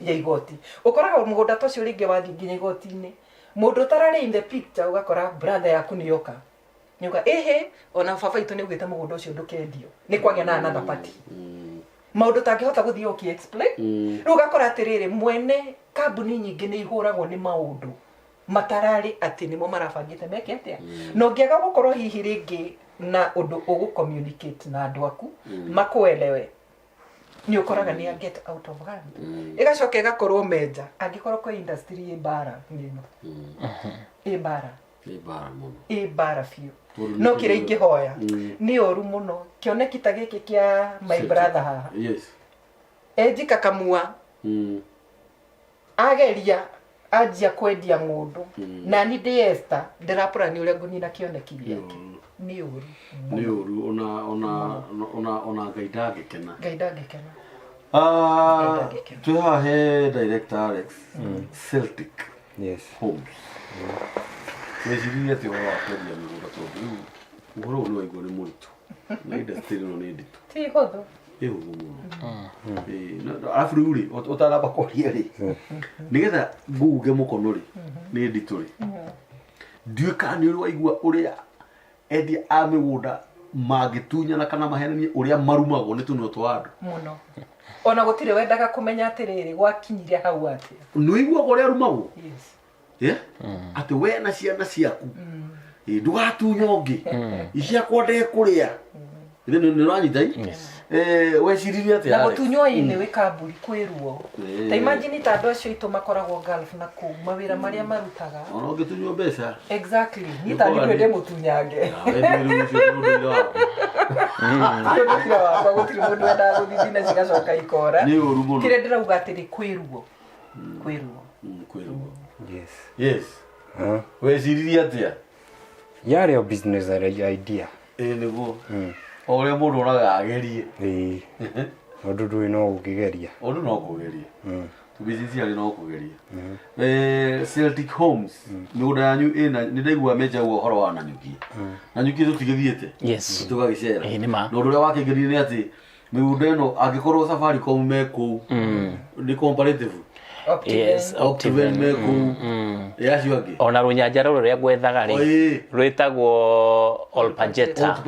Ya igoti ũkoraga mũgũnda ta ũcio rĩngĩ wathiĩ nginya igoti-inĩ, mũndũ ũtararĩ in the picture, ũgakora brother yaku nĩ yoka nĩuga ĩhĩ, ona baba itũ nĩ augĩte mũgũnda ũcio ndũkendio, nĩ kwagĩa na another party, maũndũ ũtangĩhota gũthiĩ ũkĩ explain. Rĩu ũgakora atĩrĩrĩ, mwene kambuni nyingĩ nĩ ihũragwo nĩ maũndũ matararĩ atĩ nĩmo marabangĩte meke atĩa, na ũngĩaga gũkorwo hihi rĩngĩ na ũndũ ũgũ communicate na andũ aku makuelewe, nĩ ũkoraga nĩ a get out of hand. Ĩgacoka ĩgakorwo menja angĩkorwo kwĩ industry ĩ mbara, nĩ ĩno ĩ mbara. Nĩ mbara mũno. Ĩ mbara biũ. Tondũ No nĩ kĩrĩa ingĩhoya nĩ ũru mũno kĩoneki ta gĩkĩ kĩa my brother haha, enjika kamua, ageria anjia kwendia ng'ũndũ, nani ndĩ Esther ndĩrapũrani ũrĩa ngũnina kĩoneki gĩake, nĩ ũru. Nĩ ũru, ona Ngai ndangĩkena. Ngai ndangĩkena. Ah, ndangĩkena. Twĩ haha he director Alex, Celtic Homes. Wĩciririe atĩ ũhoro wa kwendia mĩgũnda, tondũ rĩu ũhoro ũyũ nĩ waigua nĩ mũritũ na industry ĩno nĩ nditũ. Ti hũthũ. Ĩ ũguo mũno. Ĩ, arabu rĩu rĩ, ũtanamba kwaria rĩ, nĩgetha ngunge mũkono rĩ, nĩ nditũ rĩ, ndiũĩ kana nĩ ũrĩ waigua ũrĩa endia a mĩgũnda mangĩtunyana kana mahenanie ũrĩa marumagwo nĩ tũnua twa andũ. Mũno, ona gũtirĩ wendaga kũmenya atĩrĩrĩ, gwakinyire hau atĩa. Nĩ ũiguaga ũrĩa arumagwo? Yes. Yeah? Atĩ we na ciana ciaku. Ĩ, ndũgatunya ũngĩ, iciakwa ndekũrĩa. Ithe nĩ ũranyita i? Eh, weciririe atĩa, Na Alex? gũtunywo ĩ nĩ wĩ kamburi kwĩ ruo. Ta imagine ta andũ acio aitũ makoragwo Gulf na kũu, mawĩra marĩa marutaga. Ona ũngĩtunywo mbeca. Exactly, niĩ ta Nĩũkoraga ndĩ ndĩmũtunyange. Ah, we nĩ rĩu ũcio nĩ ũndũire waku. Ti ũndũire wakwa, gũtirĩ mũndũ wendaga gũthithina cigacoka ikora. Nĩ ũru mũno. Kĩrĩa ndĩrauga atĩrĩ, kwĩ ruo, kwĩ ruo. Kwĩ ruo. Yes. Yes. Huh? Weciririe atĩa? Yarĩ o business idea. Ĩ nĩguo o ũrĩa mũndũ onaga agerie. Ĩĩ. Ũndũ ndũĩ no ũngĩgeria. Ũndũ no kũgeria, tũbicinci arĩ no kũgeria. Celtic Homes, mĩgũnda yanyu ĩna, nĩ ndaigua menjagwo ũhoro wa Nanyuki. Nanyuki tũtigĩthiĩte tũgagĩcera. Ĩĩ, nĩ ma. Na ũndũ ũrĩa wakĩngenirie nĩ atĩ mĩgũnda ĩno, angĩkorwo Safaricom me kũu, nĩ comparative. Yes. Optiven me kũu, ĩ acio angĩ. Ona rũnyanja rũrũ rũrĩa gwethaga rĩ, Ĩĩ. rwĩtagwo Olpajeta.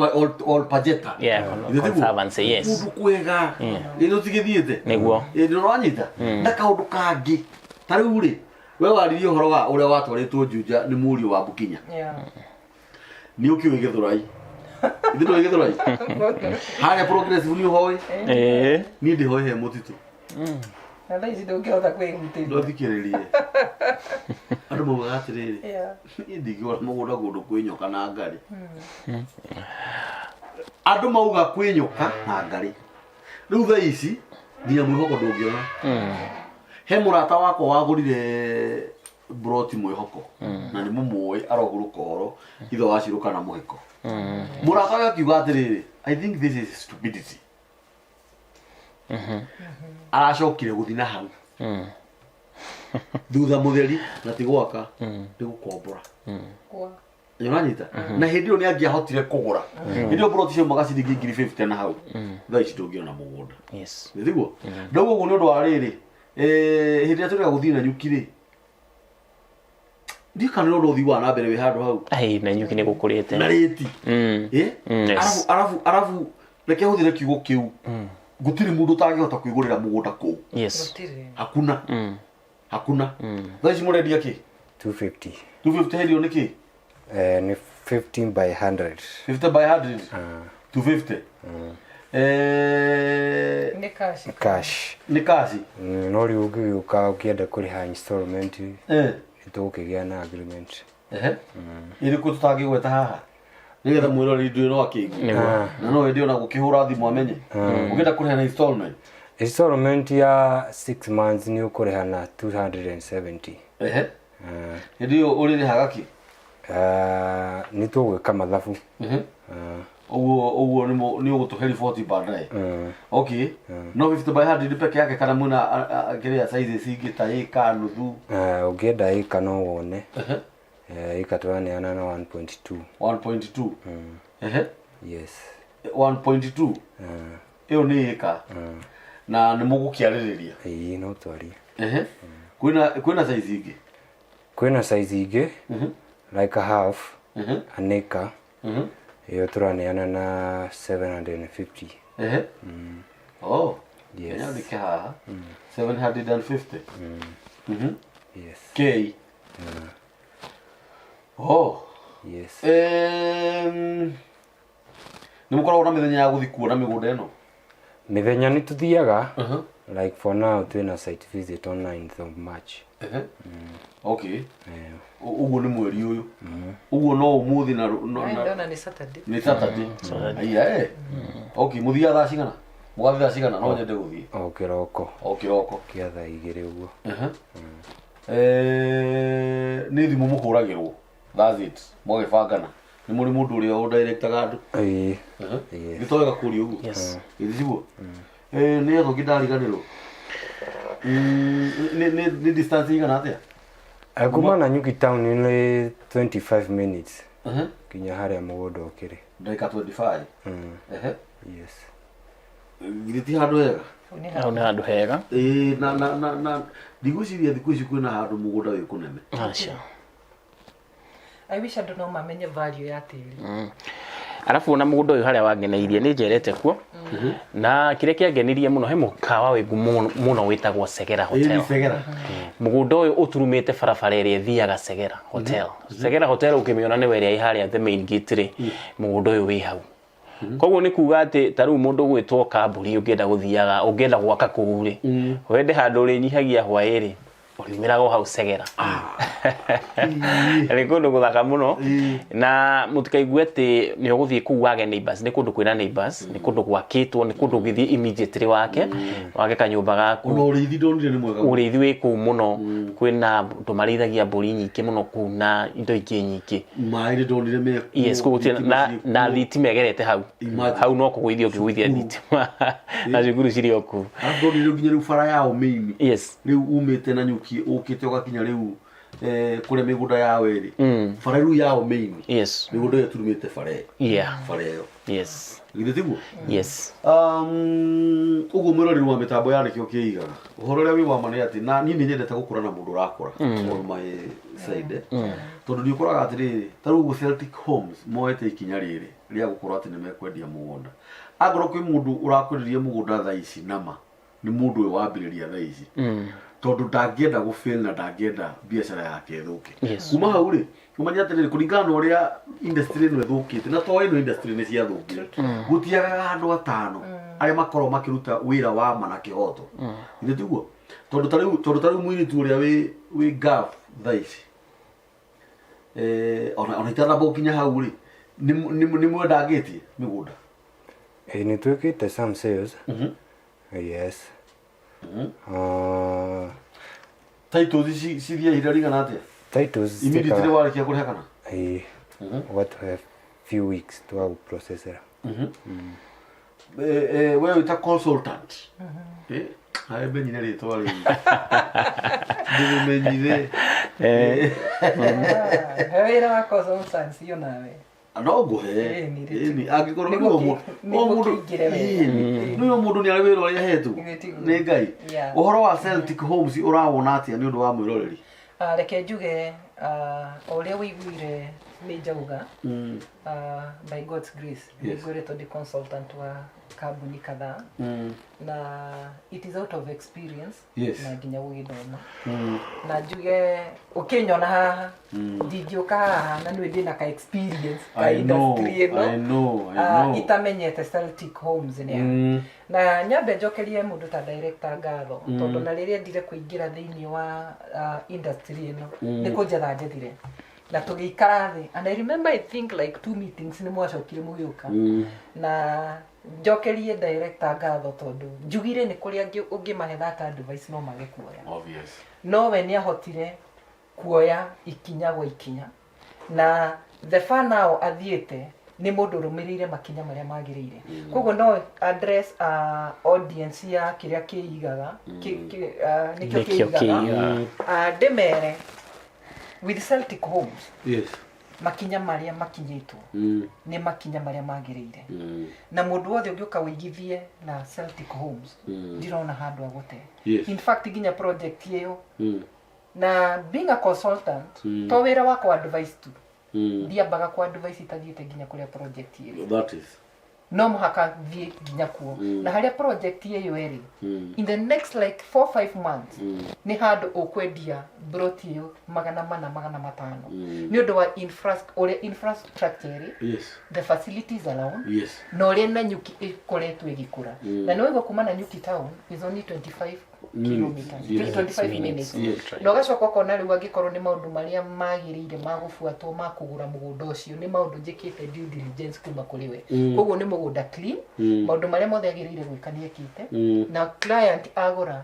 Olpajeta. Yeah, Ithe tiguo? Conservancy, yes. Kũndũ kwega ĩ tũtigĩthiĩte. Nĩguo. Ĩ nĩ ũranyita na kaũndũ kangĩ ta rĩu rĩ, we waririe ũhoro wa ũrĩa watwarĩtwo Juja nĩ mũriũ wa Bukinya. Nĩ ũkĩũĩ Gĩthũrai? Ithe ndũĩ Gĩthũrai harĩa Progressive nĩ ũhoĩ? Ĩĩ. Niĩ ndĩhoĩ he mũtitũ. Na thaa ici ndũngĩhota kwĩhutĩria. Ndwathikĩrĩrie andũ maugaga atĩrĩrĩ, niĩ ndingĩgũra mũgũnda kũndũ kwĩ nyoka na ngarĩ. Andũ mauga kwĩ nyoka na ngarĩ. Rĩu thaa ici nginya mwĩhoko ndũngĩona. He mũrata wakwa wagũrire broti mwĩhoko, na nĩ mũmũĩ, arogurũka ũhoro ithe wa Cirũ kana mũhĩko. Mũrata wake akiuga atĩrĩrĩ, "I think this is stupidity." Aracokire gũthi na hau thutha mũtheri, na ti gwaka, nĩ gũkombora. Kwa. Nĩũranyita? Na hĩndĩ ĩyo nĩ angĩahotire kũgũra, hĩndĩ ĩyo broti ciaumaga ciringi 50,000 na hau. Thaa ici ndũngĩona mũgũnda. Nĩtiguo ndauga ũguo nĩ ũndũ wa rĩrĩ, hĩndĩ ĩrĩa tũrĩga gũthiĩ Nanyuki rĩ, ndiũ kana nĩ ũndũ ũthii wa na mbere wĩ handũ hau. Ai, Nanyuki nĩ gũkũrĩte. Na rĩti. Eh? Yes. Arabu reke hũthĩre kiugo kĩu, gũtirĩ mũndũ ũtangĩhota kwĩgũrĩra mũgũnda kũu. Gũtirĩ. Hakuna, hakuna. Thaa ici mũrendia kĩ? 250. 250 hĩndĩ ĩyo nĩ kĩ? Nĩ 15 by 100. 50 by 100. 250. Nĩ cash? Cash. Nĩ kaci. No rĩu ũngĩgĩũka ũkĩenda kũrĩha installment, nĩ tũgũkĩgĩa na agreement. Ehe. Ĩrĩkũ tũtangĩgweta haha nĩgetha mwĩroreri ndũĩ no akĩigue? Nĩguo. Na no ĩndĩ ona gũkĩhũra thimũ amenye ũngĩenda kũrĩha na installment. Installment ya 6 months nĩ ũkũrĩha na 270. Ehe, hĩndĩ ĩyo ũrĩrĩhaga kĩ? Nĩ tũgwĩka mathabu. Ũguo nĩ ũgũtũhe riboti baadaye. Okay, no 50 by 100 peke yake kana mwĩna kĩrĩa sizes ingĩ ta ĩka nuthu? Ũngĩenda ĩka no wone. Ĩka tũraneana na 1.2. 1.2, ehe. Yes. 1.2 ĩyo nĩ ĩka na nĩ mũgũkĩarĩrĩria. Ĩĩ, no twarie. Ehe. Kwĩna kwĩna size ingĩ? Kwĩna size ingĩ like a half an acre, ĩyo tũraneana na 750. Ehe. Oh. Yes. Nyandĩke haha. 750. Yes. K. Oh. Yes. Nĩ mũkoragwo na mĩthenya ya gũthiĩ kuona mĩgũnda ĩno? Mĩthenya nĩ tũthiaga. Like for now twĩna site visit on 9th of March. Ehe. Okay. Eh, Ũguo nĩ mweri ũyũ. Ũguo no ũmũthĩ na Ai, ndona nĩ Saturday. Nĩ Saturday. Aiya eh. Okay, mũthiaga thaa cigana? Mũgathiĩ thaa cigana? No nyende gũthiĩ. O kĩroko. O kĩroko. Kĩa thaa 2 ũguo. Ehe. Nĩ thimũ mũhũragĩrwo. That's it. Mwagĩbangana. Nĩ mũrĩ mũndũ ũrĩa ũdirectaga andũ? Ĩĩ. Ehe. Yes. Nĩ twega kũria ũguo? Yes. Githĩ tiguo? Nĩ etho ngĩndariganĩrwo. Nĩ distance igana atĩa? Kuma Nanyuki town nĩ 25 minutes nginya harĩa mũgũnda ũkĩrĩ. Ndagĩka 25. Ehe. Yes. Githĩ ti handũ hega? Hau nĩ Hau nĩ handũ hega. Ĩĩ, na ndigwĩciria thikũ ici kwĩna handũ mũgũnda wĩ kũnene. Aca. I wish andũ no mamenye value ya tĩri. Arabu ona mũgũnda ũyũ harĩa wangeneirie nĩ njerete kuo, na kĩrĩa kĩangenirie mũno, he mũkawa wĩ ngumo mũno wĩtagwo Segera Ĩĩ, Hotel. nĩ Segera. Mũgũnda ũyũ ũturumĩte barabara ĩrĩa ĩthiaga Segera Hotel. Segera Hotel ũkĩmĩona nĩwe ĩrĩa ĩ harĩa the main gate rĩ, mũgũnda ũyũ wĩ hau. Koguo nĩ kuga atĩ ta rĩu mũndũ gwĩtwo Kambũri, ũngĩenda gũthiaga, ũngĩenda gwaka kũu rĩ, wende handũ ũrĩnyihagia hwaĩ rĩ, ũriumĩraga o hau Segera. Nĩ kũndũ gũthaka mũno, na mũtikaigue atĩ nĩ ũgũthiĩ kũu wage neighbors. Nĩ kũndũ kwĩna neighbors, nĩ kũndũ gwakĩtwo, nĩ kũndũ ũngĩthiĩ immediately wake kanyũmba gaku. Ona ũrĩithi ndonire nĩ mwega. Ũrĩithi wĩ kũu mũno, kwĩna andũ marĩithagia mbũri nyingĩ mũno kũu na indo ingĩ nyingĩ. Maĩ nĩ ndonire mekuo. Yes, kũu gũtirĩ Thitima na ciĩkuo. na thitima ĩgerete hau. Imagine. Hau no kũgũithia ũkĩgũithia thitima, na cukuru cirĩ o kũu. Arabu ndonire rĩu nginya rĩu bara yao main. Rĩu umĩte na nyuki ũkĩte ũgakinya rĩu kũrĩa mĩgũnda yao ĩrĩ. Bara rĩu yao main. Mĩgũnda ĩyo ĩturumĩte bara ĩyo. Bara ĩyo. Githĩ tiguo? Yes. Ũguo mwĩroreri wa mĩtambo ya Nĩkĩo Kĩigaga, ũhoro ũrĩa wĩ wa ma nĩ atĩ na niĩ nĩ nyendete gũkũra na mũndũ ũrakũra on my side, tondũ nĩ ũkoraga atĩrĩrĩ, ta rĩu ũguo Celtic Homes moete ikinya rĩrĩ rĩa gũkorwo atĩ nĩ mekwendia mũgũnda. Angorwo kwĩ mũndũ ũrakwenderia mũgũnda thaa ici, nama nĩ mũndũ ũyũ wambĩrĩria thaa ici, tondũ ndangĩenda gũfail na ndangĩenda biacara yake ĩthũke. Kuma hau rĩ, ũmenye atĩrĩrĩ, kũringana na ũrĩa industry ĩno ĩthũkĩte, na to ĩno industry nĩ ciathũkire, gũtiagaga andũ atano arĩa makoragwo makĩruta wĩra wa ma na kĩhoto. Githĩ tiguo? Tondũ ta rĩu mũirĩtu ũrĩa wĩ Gulf thaa ici, ona itanamba gũkinya hau rĩ, nĩ mwendangĩtie mĩgũnda? Ĩĩ, nĩ twĩkĩte some sales. Yes. Titles cithiaga ihinda rĩigana atĩa? Titles Immediately citĩkaga warĩkia kũrĩha kana? Ĩĩ, ũgatũhe few weeks tũgagũprocessera. We wĩta consultant. Harĩ menyire rĩtwa rĩu ndĩrĩmenyire. He wĩra wa consultancy o nawe. No ngũhe. Ĩĩ, nĩ rĩtũ. Ĩni, angĩkorwo Nĩguo nĩ nĩguo o mũndũ kĩingĩre wega. Ĩni, nĩ o mũndũ nĩ arĩ wĩra ũrĩa ahetwo Nĩ tiguo. nĩ Ngai. Ũhoro wa Celtic Homes ũrawona atĩa nĩ ũndũ wa mwĩroreri? Ah, reke njuge, o ũrĩa ũiguire nĩ njauga, by God's grace nĩ ngoretwo ndĩ consultant wa kambuni kadhaa, na it is out of experience na nginya gũgĩthoma. Na njuge ũkĩnyona haha, ndingĩũka haha na nĩ ndĩna ka experience ka I know, industry ĩno I know, I know. itamenyete Celtic Homes nĩ a. Na nyambe njokerie mũndũ ta director ngatho, tondũ na rĩrĩa endire kũingĩra thĩinĩ wa industry ĩno, nĩ kũnjetha njethire na tũgĩikara thĩ, and I remember, I think like two meetings nĩ mwacokire mũgĩũka. Na njokerie director ngatho, tondũ njugire nĩ kũrĩ angĩ ũngĩmahe that advice no mage kuoya. Obvious. No we nĩ ahotire kuoya ikinya gwa ikinya, na the far now athiĩte nĩ mũndũ ũrũmĩrĩire makinya marĩa magĩrĩire. Koguo no address audience ya kĩrĩa kĩigaga nĩkĩo Nĩkĩo kĩigaga. Kĩigaga. Ndĩmere with Celtic Homes Makinya marĩa makinyĩtwo nĩ makinya marĩa magĩrĩire. Na mũndũ wothe ũngĩũka wĩigithie na Celtic Homes, ndirona handũ agũte. In fact, nginya project ĩyo, na being a consultant, to wĩra wakwa advice tu, ndiambaga ku advice itathiĩte nginya kũrĩa project ĩrĩ. That is No mũhaka thiĩ nginya kuo, na harĩa project ĩyo ĩrĩ, in the next like 4 5 months, nĩ handũ ũkwendia broti ĩyo 400, 500, nĩ ũndũ wa ũrĩa infrastructure ĩrĩ, the facilities around, na ũrĩa Nanyuki ĩkoretwo ĩgĩkũra. Na nĩ waigua kuma Nanyuki town is only 25 kilometers, 25 minutes. Na ũgacoka ũkona rĩu angĩkorwo nĩ maũndũ marĩa magĩrĩire ma gũbuatwo ma kũgũra mũgũnda ũcio, nĩ maũndũ njĩkĩte due diligence kuma kũrĩ we. Koguo nĩ mũgũnda clean, maũndũ marĩa mothe agĩrĩire gwĩka nĩ ekĩte, na client agũra,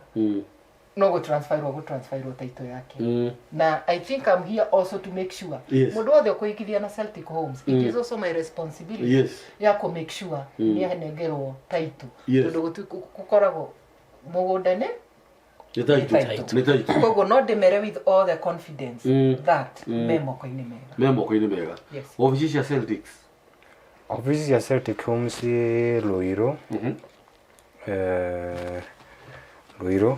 no gũtransferwo, gũtransferwo title yake. Na I think I'm here also to make sure mũndũ wothe ũkũigithia na Celtic Homes, it is also my responsibility ya kũ make sure nĩ anengerwo title, tondũ gũkoragwo mũgũnda nĩ Nĩ title. Nĩ title. Nĩ title. Koguo no ndĩmere with all the confidence that me moko-inĩ mega. Me moko-inĩ mega. Yes. Obici cia Celtics? Ofisi cia Celtic Homes ĩ Ruiru, Ruiru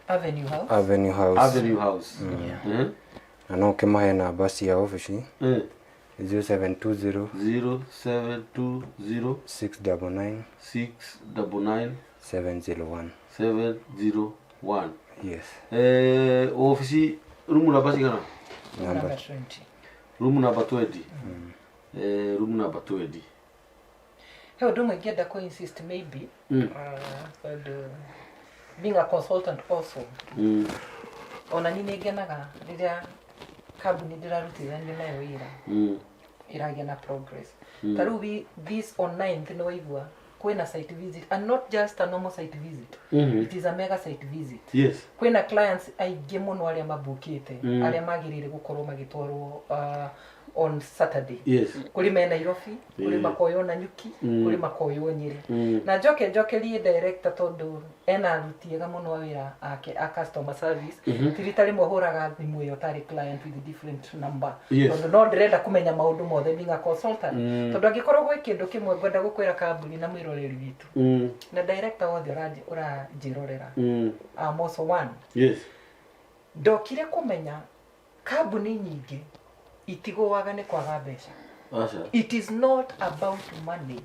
Avenue House. Avenue House. Avenue House. Na no ũkĩmahe namba cia obici, 0720 0720 699 699 701. 701. Yes. Obici room namba cigana? Namba Number 20. Room number 20. Room number 20. He ũndũ ũmwe ingĩenda kũ insist maybe, tondũ being a consultant also, ona ni nĩ ngenaga rĩrĩa kambuni ndĩrarutithania nayo wĩra ĩragĩa na progress. Ta rĩu this on 9th, nĩ waigua kwĩna site visit, and not just a normal site visit, it is a mega site visit. Kwĩna clients aingĩ mũno arĩa mabukĩte, arĩa magĩrĩire gũkorwo magĩtwarwo on Saturday. Kũrĩ me Nairobi, kũrĩ makoywo Nanyuki, kũrĩ makoywo Nyĩrĩ. Na njoke njokerie director, tondũ ena aruti ega mũno a wĩra ake a customer service. Ti rita rĩmwe hũraga thimũ ĩyo tarĩ client with different number, tondũ no ndĩrenda kũmenya maũndũ mothe being a consultant, tondũ angĩkorwo gwĩ kĩndũ kĩmwe ngwenda gũkwĩra kambuni na mwĩroreri witũ na director wothe ũranjĩrorera, I'm also one. Ndokire kũmenya kambuni nyingĩ itigũaga nĩ kwaga mbeca. Aca. It is not about money,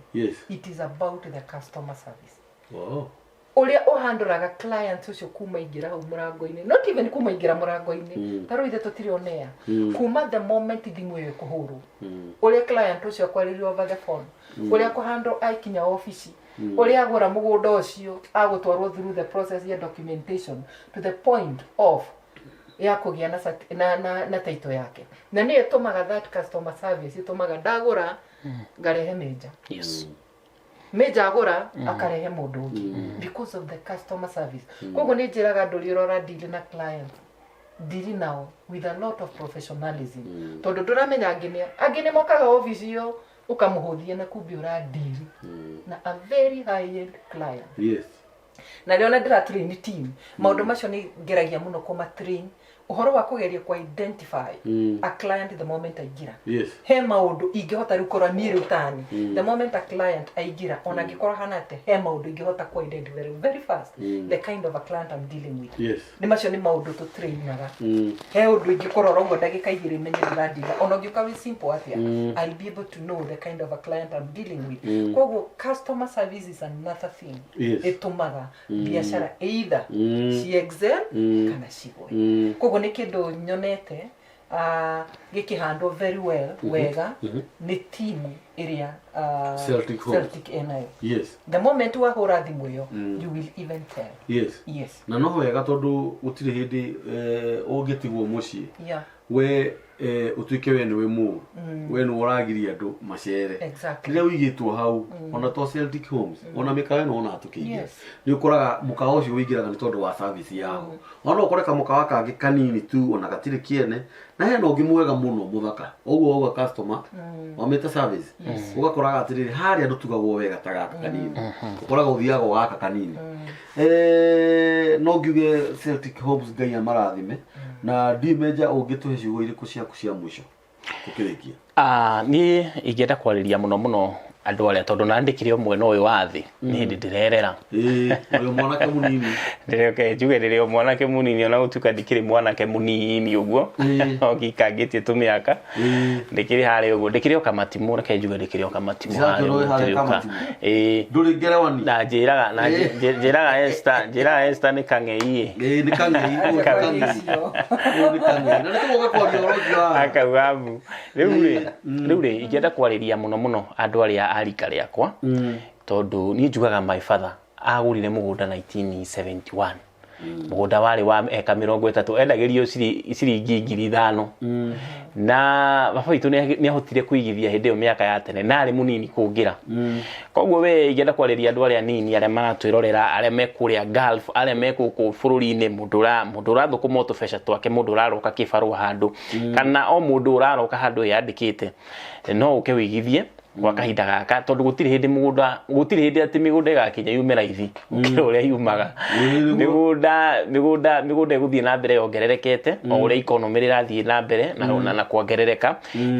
it is about the customer service, ũrĩa ũhandũraga client ũcio kuma ingĩra hau mũrango-inĩ, not even kuma ingĩra mũrango-inĩ, ta rĩu ithe tũtirĩ on air, kuma the moment thimũ ĩyo ĩkũhũrwo, ũrĩa client ũcio akwarĩrio over the phone, ũrĩa kũhandwo aikinya obici, ũrĩa agũra mũgũnda ũcio, agũtwarwo through the process ya documentation to the point of ya kũgĩa na title yake. Na nĩyo ĩtũmaga that customer service, ĩtũmaga ndagũra ngarehe menja, menja agũra akarehe mũndũ ũngĩ, because of the customer service. Koguo nĩ njĩraga andũ, ũrĩa ũrora deal na client, deal nao with a lot of professionalism, tondũ ndũramenya angĩ nĩ angĩ nĩ mokaga obici ĩyo ũkamũhũthia, na kumbe ũra deal na a very high end client. Na rĩo na ndĩra train team, maũndũ macio nĩ ngeragia mũno kũma train ũhoro wa kũgeria ku identify a client the moment aingĩra. He maũndũ ingĩhota rĩu kũrora niĩ rĩu tani the moment a client aingĩra, ona angĩkorwo hana atĩa, he maũndũ ingĩhota ku identify very, very fast the kind of a client I'm dealing with. Nĩ macio nĩ maũndũ tũtrainaga. He ũndũ ingĩkũrora ũguo ndagĩka 2 menye ndĩradila, ona ũngĩũka wĩ simple atĩa, I'll be able to know the kind of a client I'm dealing with. Koguo customer service is another thing ĩtũmaga biacara either ci excel kana cigwe. Koguo nĩ kĩndũ nyonete gĩkĩhandwo very well, wega nĩ team ĩrĩa Celtic Homes. Celtic ĩnayo. The moment wahũra thimũ ĩyo, you will even tell. Yes. Na no wega, tondũ gũtirĩ hĩndĩ ũngĩtigwo mũciĩ we ũtuĩke we nĩwe mũũru, we nĩwe ũragiria andũ macere. Rĩrĩa ũigĩtwo hau, ona to Celtic Homes, ona mĩkawa ĩno ona tũkĩingĩra, nĩ ũkoraga mũkawa ũcio ũingĩraga nĩ tondũ wa service yaho. Ona ũkore kamũkawa kangĩ kanini tu, ona gatirĩ kĩene, na hena ũngĩ mwega mũno mũthaka ũguo wauga customer wamĩte service, ũgakoraga atĩrĩrĩ, harĩa ndũtugagwo wega ta gaka kanini, ũkoraga ũthiaga o gaka kanini. No ngiuge Celtic Homes, Ngai amarathime. Na ndi meja, ũngĩtũhe ciugo irĩkũ ciaku cia mũico? Tũkĩrĩkia. Niĩ ingĩenda kwarĩria mũno mũno andũ arĩa tondũ na ndĩkĩrĩ o mwena ũyũ wa thĩ nĩ hĩndĩ ndĩrerera. Ĩĩ, ũrĩ o mwanake mũnini. Ndĩreke njuge ndĩrĩ o mwanake mũnini, ona gũtuĩka ndikĩrĩ mwanake mũnini ũguo, no ngĩikangĩtie tũmĩaka. Ndĩkĩrĩ harĩa ũguo, ndĩkĩrĩ o kamatimũ, reke njuge ndĩkĩrĩ o kamatimũ harĩa ũguo, harĩa kamatimũ. Ĩĩ. Ndũrĩ ngerewani. Na njĩraga na njĩraga Esther, njĩraga Esther nĩ kang'ei. Ĩĩ, nĩ kang'ei, nĩ kang'ei. Nĩ kang'ei. Na nĩ tũgũka kwaria ũhoro ũcio haha. Akauga mbu. Rĩu rĩ, rĩu rĩ, ingĩenda kwarĩria mũno mũno andũ arĩa a rika rĩakwa, tondũ niĩ njugaga my father agũrire mũgũnda 1971. Mũgũnda warĩ wa eka 30, endagĩrio ciringi 5,000. Na baba witũ nĩ ahotire kũigithia hĩndĩ ĩyo mĩaka ya tene, na arĩ mũnini kũngĩra. Koguo we ingĩenda kwarĩria andũ arĩa anini, arĩa maratwĩrorera, arĩa me kũrĩa Gulf, arĩa me gũkũ bũrũri-inĩ, mũndũ ũrathũkũma tũbeca twake, mũndũ ũraroka kĩbarũa handũ, kana o mũndũ ũraroka handũ eyandĩkĩte, no ũke wĩigithie gwa kahinda gaka, tondũ gũtirĩ hĩndĩ mũgũnda, gũtirĩ hĩndĩ atĩ mĩgũnda ĩgakinya yume raithi gũkĩra ũrĩa yumaga. Mĩgũnda ĩgũthiĩ na mbere yongererekete o ũrĩa economy ĩrathiĩ na mbere na kuongerereka.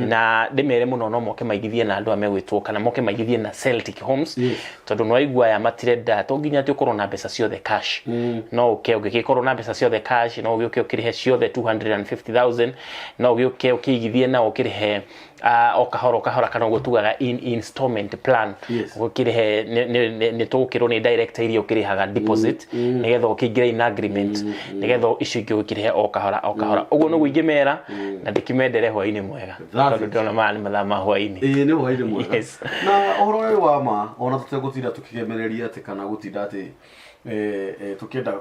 Na ndĩmere mũno no moke maigithie na andũ aya megwĩtwo, kana moke maigithie na Celtic Homes, tondũ nĩ waigua aya matirenda to nginya atĩ ũkorwo na mbeca ciothe cash. No ũke ũngĩgĩkorwo na mbeca ciothe cash, no ũgĩũke ũkĩrĩhe ciothe 250,000, no ũgĩũke ũkĩigithie na ũkĩrĩhe o kahora kahora, kana ũguo tugaga in installment plan. Ũkĩrĩhe nĩ tũgũkĩrwo nĩ director iria ũkĩrĩhaga deposit, nĩgetha ũkĩingĩre in agreement, nĩgetha icio ingĩ ũkĩrĩhe o kahora o kahora. Ũguo nĩguo ingĩmera, na ndĩkĩmendere hwaĩ-inĩ mwega, tondũ ndĩrona maya nĩ mathaa ma hwaĩ-inĩ. Ĩĩ, nĩ hwaĩ-inĩ mwega. Na ũhoro ũyũ wa ma, ona tũtegũtinda tũkĩgemereria atĩ kana gũtinda atĩ tũkĩenda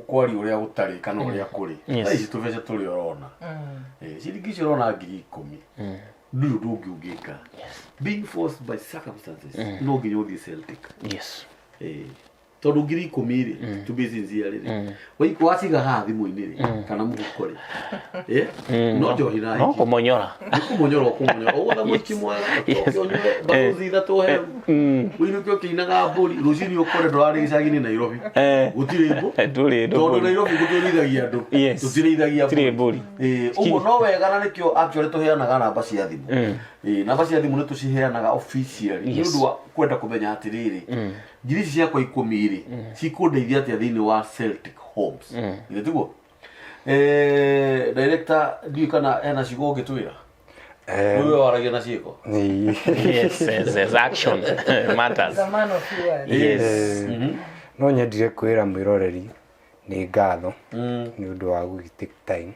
kwaria ũrĩa gũtarĩ kana ũrĩa kũrĩ. Thaa ici tũbeca tũrĩa ũrona, ciringi icio ũrona 10,000, ndũrĩ ũndũ ũngĩ ũngĩka. Being forced by circumstances, no nginya ũthiĩ Celtic. Tondũ 10,000 rĩ, to be sincere rĩ, waciga haha thimũ-inĩ rĩ, kana mũhuko rĩ, no njohi na no kũmonyora. Nĩ kũmonyora ũkũmonyora. Ũgũtha mũiki mwega, ũcoke ũnyue mbaruthi ithatũ hehu, ũinũke ũkĩinaga mbũri, rũcinĩ ũkore ndũrarĩ gĩcagi-inĩ Nairobi. Gũtirĩ ndũrĩ tondũ Nairobi gũtũrĩithagia andũ, tũtirĩithagia mbũri. Ũguo no wega, na nĩkĩo actually tũheanaga namba cia thimũ. Namba cia thimũ nĩ tũciheanaga officially nĩ ũndũ wa kwenda kũmenya atĩrĩrĩ, ngiri ici ciakwa 10 rĩ, cikũndeithia atĩa thĩinĩ wa Celtic Homes? Githĩ tiguo? Director, ndiũĩ kana hena ciugo ũngĩtwĩra. Wewe waragia na ciĩko. Yes, action matters. The man of words. No nyendire kwĩra mwĩroreri nĩ ngatho nĩ ũndũ wa gũgĩ take time.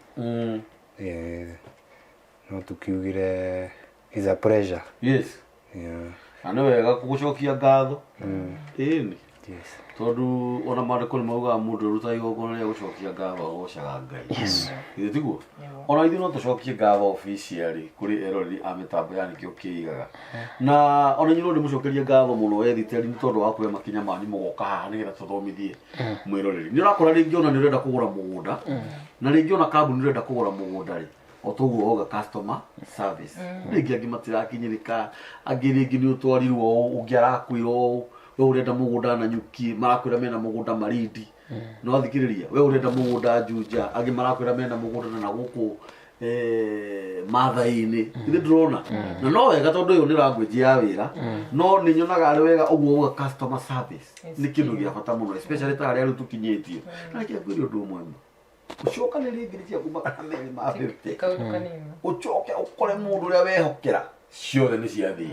No tũkiugire is a pleasure. Na nĩ wega gũcokia ngatho. Ĩni. Tondũ ona maandĩko nĩ maugaga mũndũ ũrutaga igongona rĩa gũcokia ngatho agocaga Ngai. Githĩ tiguo? Ona ithuĩ no tũcokie ngatho officially kũrĩ eroreri a mĩtambo ya Nĩkĩo Kĩigaga. Na ona inyuĩ no ndĩmũcokerie ngatho mũno ethiteri nĩ tondũ wa kuoya makinya manyu mũgoka haha nĩgetha tũthomithie mwĩroreri. Nĩ ũrakora rĩngĩ ona nĩ ũrenda kũgũra mũgũnda, na rĩngĩ ona kambuni ũrenda kũgũra mũgũnda rĩ, o toguo wauga customer service. Rĩngĩ angĩ matirakinyĩrĩka, angĩ rĩngĩ nĩ ũtwarirwo ũũ, ũngĩ arakwĩra ũũ, we ũrenda mũgũnda Nanyuki, marakwĩra mena mũgũnda Malindi. No thikĩrĩria, we ũrenda mũgũnda Juja, angĩ marakwĩra mena mũgũnda na gũkũ Maathai-inĩ. Ithe ndĩrona. Na no wega tondũ ĩyo nĩ language ya wĩra, no nĩ nyonaga arĩ wega ũguo uga customer service nĩ kĩndũ gĩa bata mũno, especially ta harĩa rĩu tũkinyĩtio. Na reke ngwĩre ũndũ ũmwe ma. Ũcokanĩrie ngiri ciaku 200 50. Kaũndũ kanini. Ũcoke ũkore mũndũ ũrĩa wehokera ciothe nĩ ciathiĩ.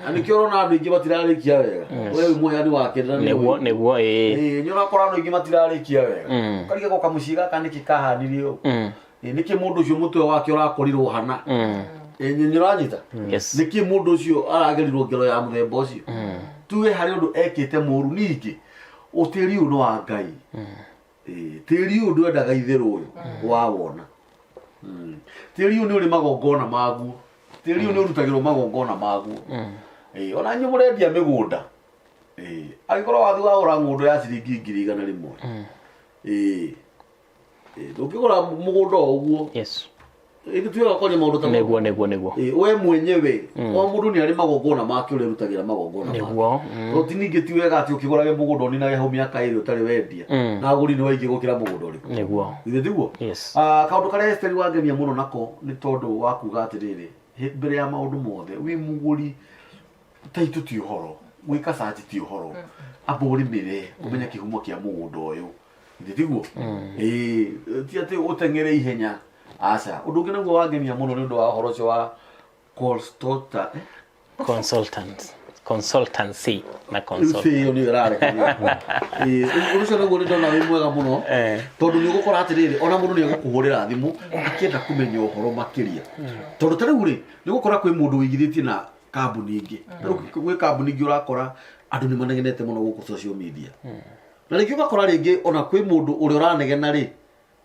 Na nĩkĩo ũrona andũ aingĩ matirarĩkia wega. We wĩ mũheani wa kĩrĩra nĩ Nĩguo, nĩguo, ĩĩ. Nĩ ũrakora andũ aingĩ matirarĩkia wega. Ũkarigagwo kamũciĩ gaka nĩkĩ kahanire ũũ. Nĩkĩ mũndũ ũcio mũtwe wake ũrakorirwo hana? Nĩ ũranyita? Nĩkĩ mũndũ ũcio aragerirwo ngero ya mũthemba ũcio? Tuge harĩ ũndũ ekĩte mũru. Ningĩ ũtĩri ũyũ nĩ wa Ngai. Tĩri ũyũ ndwendaga itherũ ũyũ wawona. Tĩri ũyũ nĩ ũrĩ magongona maguo. Tĩri ũyũ nĩ ũrutagĩrwo magongona maguo. Ona inyuĩ mũrendia mĩgũnda. Angĩkorwo wathiĩ wagũra ng'ũndũ ya ciringi 100,000. Ndũngĩgũra mũgũnda o ũguo. Ĩndĩ tuoyaga kwaria maũndũ ta mau. Nĩguo, nĩguo, nĩguo. Ĩ, we mwenyewe o mũndũ nĩ arĩ magongona make ũrĩa arutagĩra magongona make. Nĩguo. To ti ningĩ ti wega atĩ ũkĩgũrage mũgũnda ũninage hau mĩaka ĩrĩ ũtarĩ wendia na agũri nĩ waingĩ gũkĩra mũgũnda ũrĩkũ. Nĩguo. Githĩ tiguo? Yes. Ah, kaũndũ karĩa Esteri wangenia mũno nako nĩ tondũ wa kuga atĩrĩrĩ, mbere ya maũndũ mothe wĩ mũgũri taitũ ti ũhoro, gwĩka search ti ũhoro, amba ũrĩmĩre ũmenye kĩhumo kĩa mũgũnda ũyũ. Githĩ tiguo? Ĩĩ, ti atĩ ũteng'ere ihenya, aca. Ũndũ ũngĩ naguo wangenia mũno nĩ ũndũ wa ũhoro ũcio wa consulta, eh? Consultant. Consultancy na Rĩu consult. ĩyo nĩyo ĩrarekereria. Ĩĩ, ũndũ ũcio naguo nĩ ndona wĩ mwega mũno tondũ nĩ ũgũkora atĩrĩrĩ, ona mũndũ nĩ egũkũhũrĩra thimũ akĩenda kũmenya ũhoro makĩria, tondũ ta rĩu rĩ, nĩ ũgũkora kwĩ mũndũ wĩigithĩtie na kambuni ingĩ. Ta rĩu gwĩ kambuni ingĩ ũrakora andũ nĩ manegenete mũno gũkũ social media, na rĩngĩ ũgakora rĩngĩ ona kwĩ mũndũ ũrĩa ũranegena rĩ,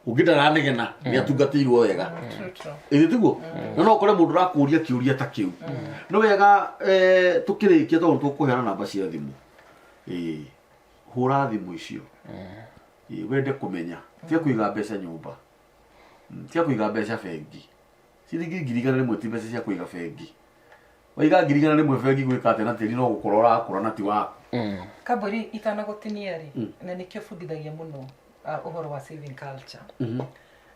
ũngĩ ndaranegena, nĩ atungatĩirwo wega. True, true. Ĩĩ tiguo? Na no ũkore mũndũ ũrakũria kĩũria ta kĩu. Nĩ wega, tũkĩrĩkia, tondũ tũkũheana namba cia thimũ, ĩĩ, hũra thimũ icio. Ĩĩ, wende kũmenya, tiga kũiga mbeca nyũmba, tiga kũiga mbeca bengi. Ciringi 100,000 ti mbeca cia kũiga bengi. Waiga 100,000 bengi gwĩka atĩa na tĩri no gũkũra ũrakũra na ti waku? Kambũri itanagũtinia rĩ, na nĩkĩo bundithagia mũno ũhoro wa saving culture,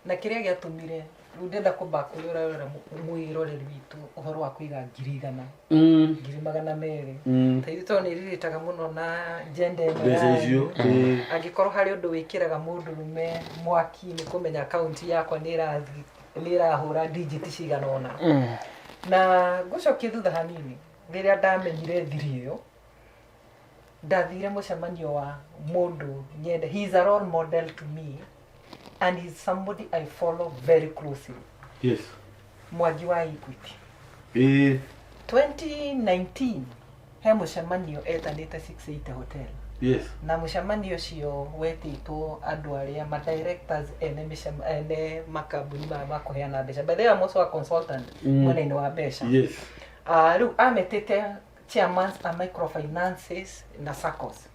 na kĩrĩa gĩatũmire rĩu ndenda kũmba kũrĩa ũrarora mwĩroreri witũ ũhoro wa kũiga 100,000, 200,000, ta ithuĩ tondũ nĩ rirĩtaga mũno na gender ĩno Mbeca yanyu. icio, ĩĩ. Angĩkorwo harĩ ũndũ wĩkĩraga mũndũrũme mwaki nĩ kũmenya akaunti yakwa nĩ ĩrathiĩ, nĩ ĩrahũra digit cigana ũna. Na ngũcokie thutha hanini, rĩrĩa ndamenyire thiri ĩyo, ndathire mũcemanio wa mũndũ nyende. He is a role model to me and he is somebody I follow very closely. Mwangi wa Equity. 2019 he mũcemanio etanĩte 680 Hotel. Na mũcemanio ũcio wetĩtwo andũ arĩa ma directors ene ene makambuni maya ma kũheana mbeca. By the way, I'm also a consultant mwena-inĩ wa mbeca. Rĩu ametĩte chairmans a microfinances na SACCOs.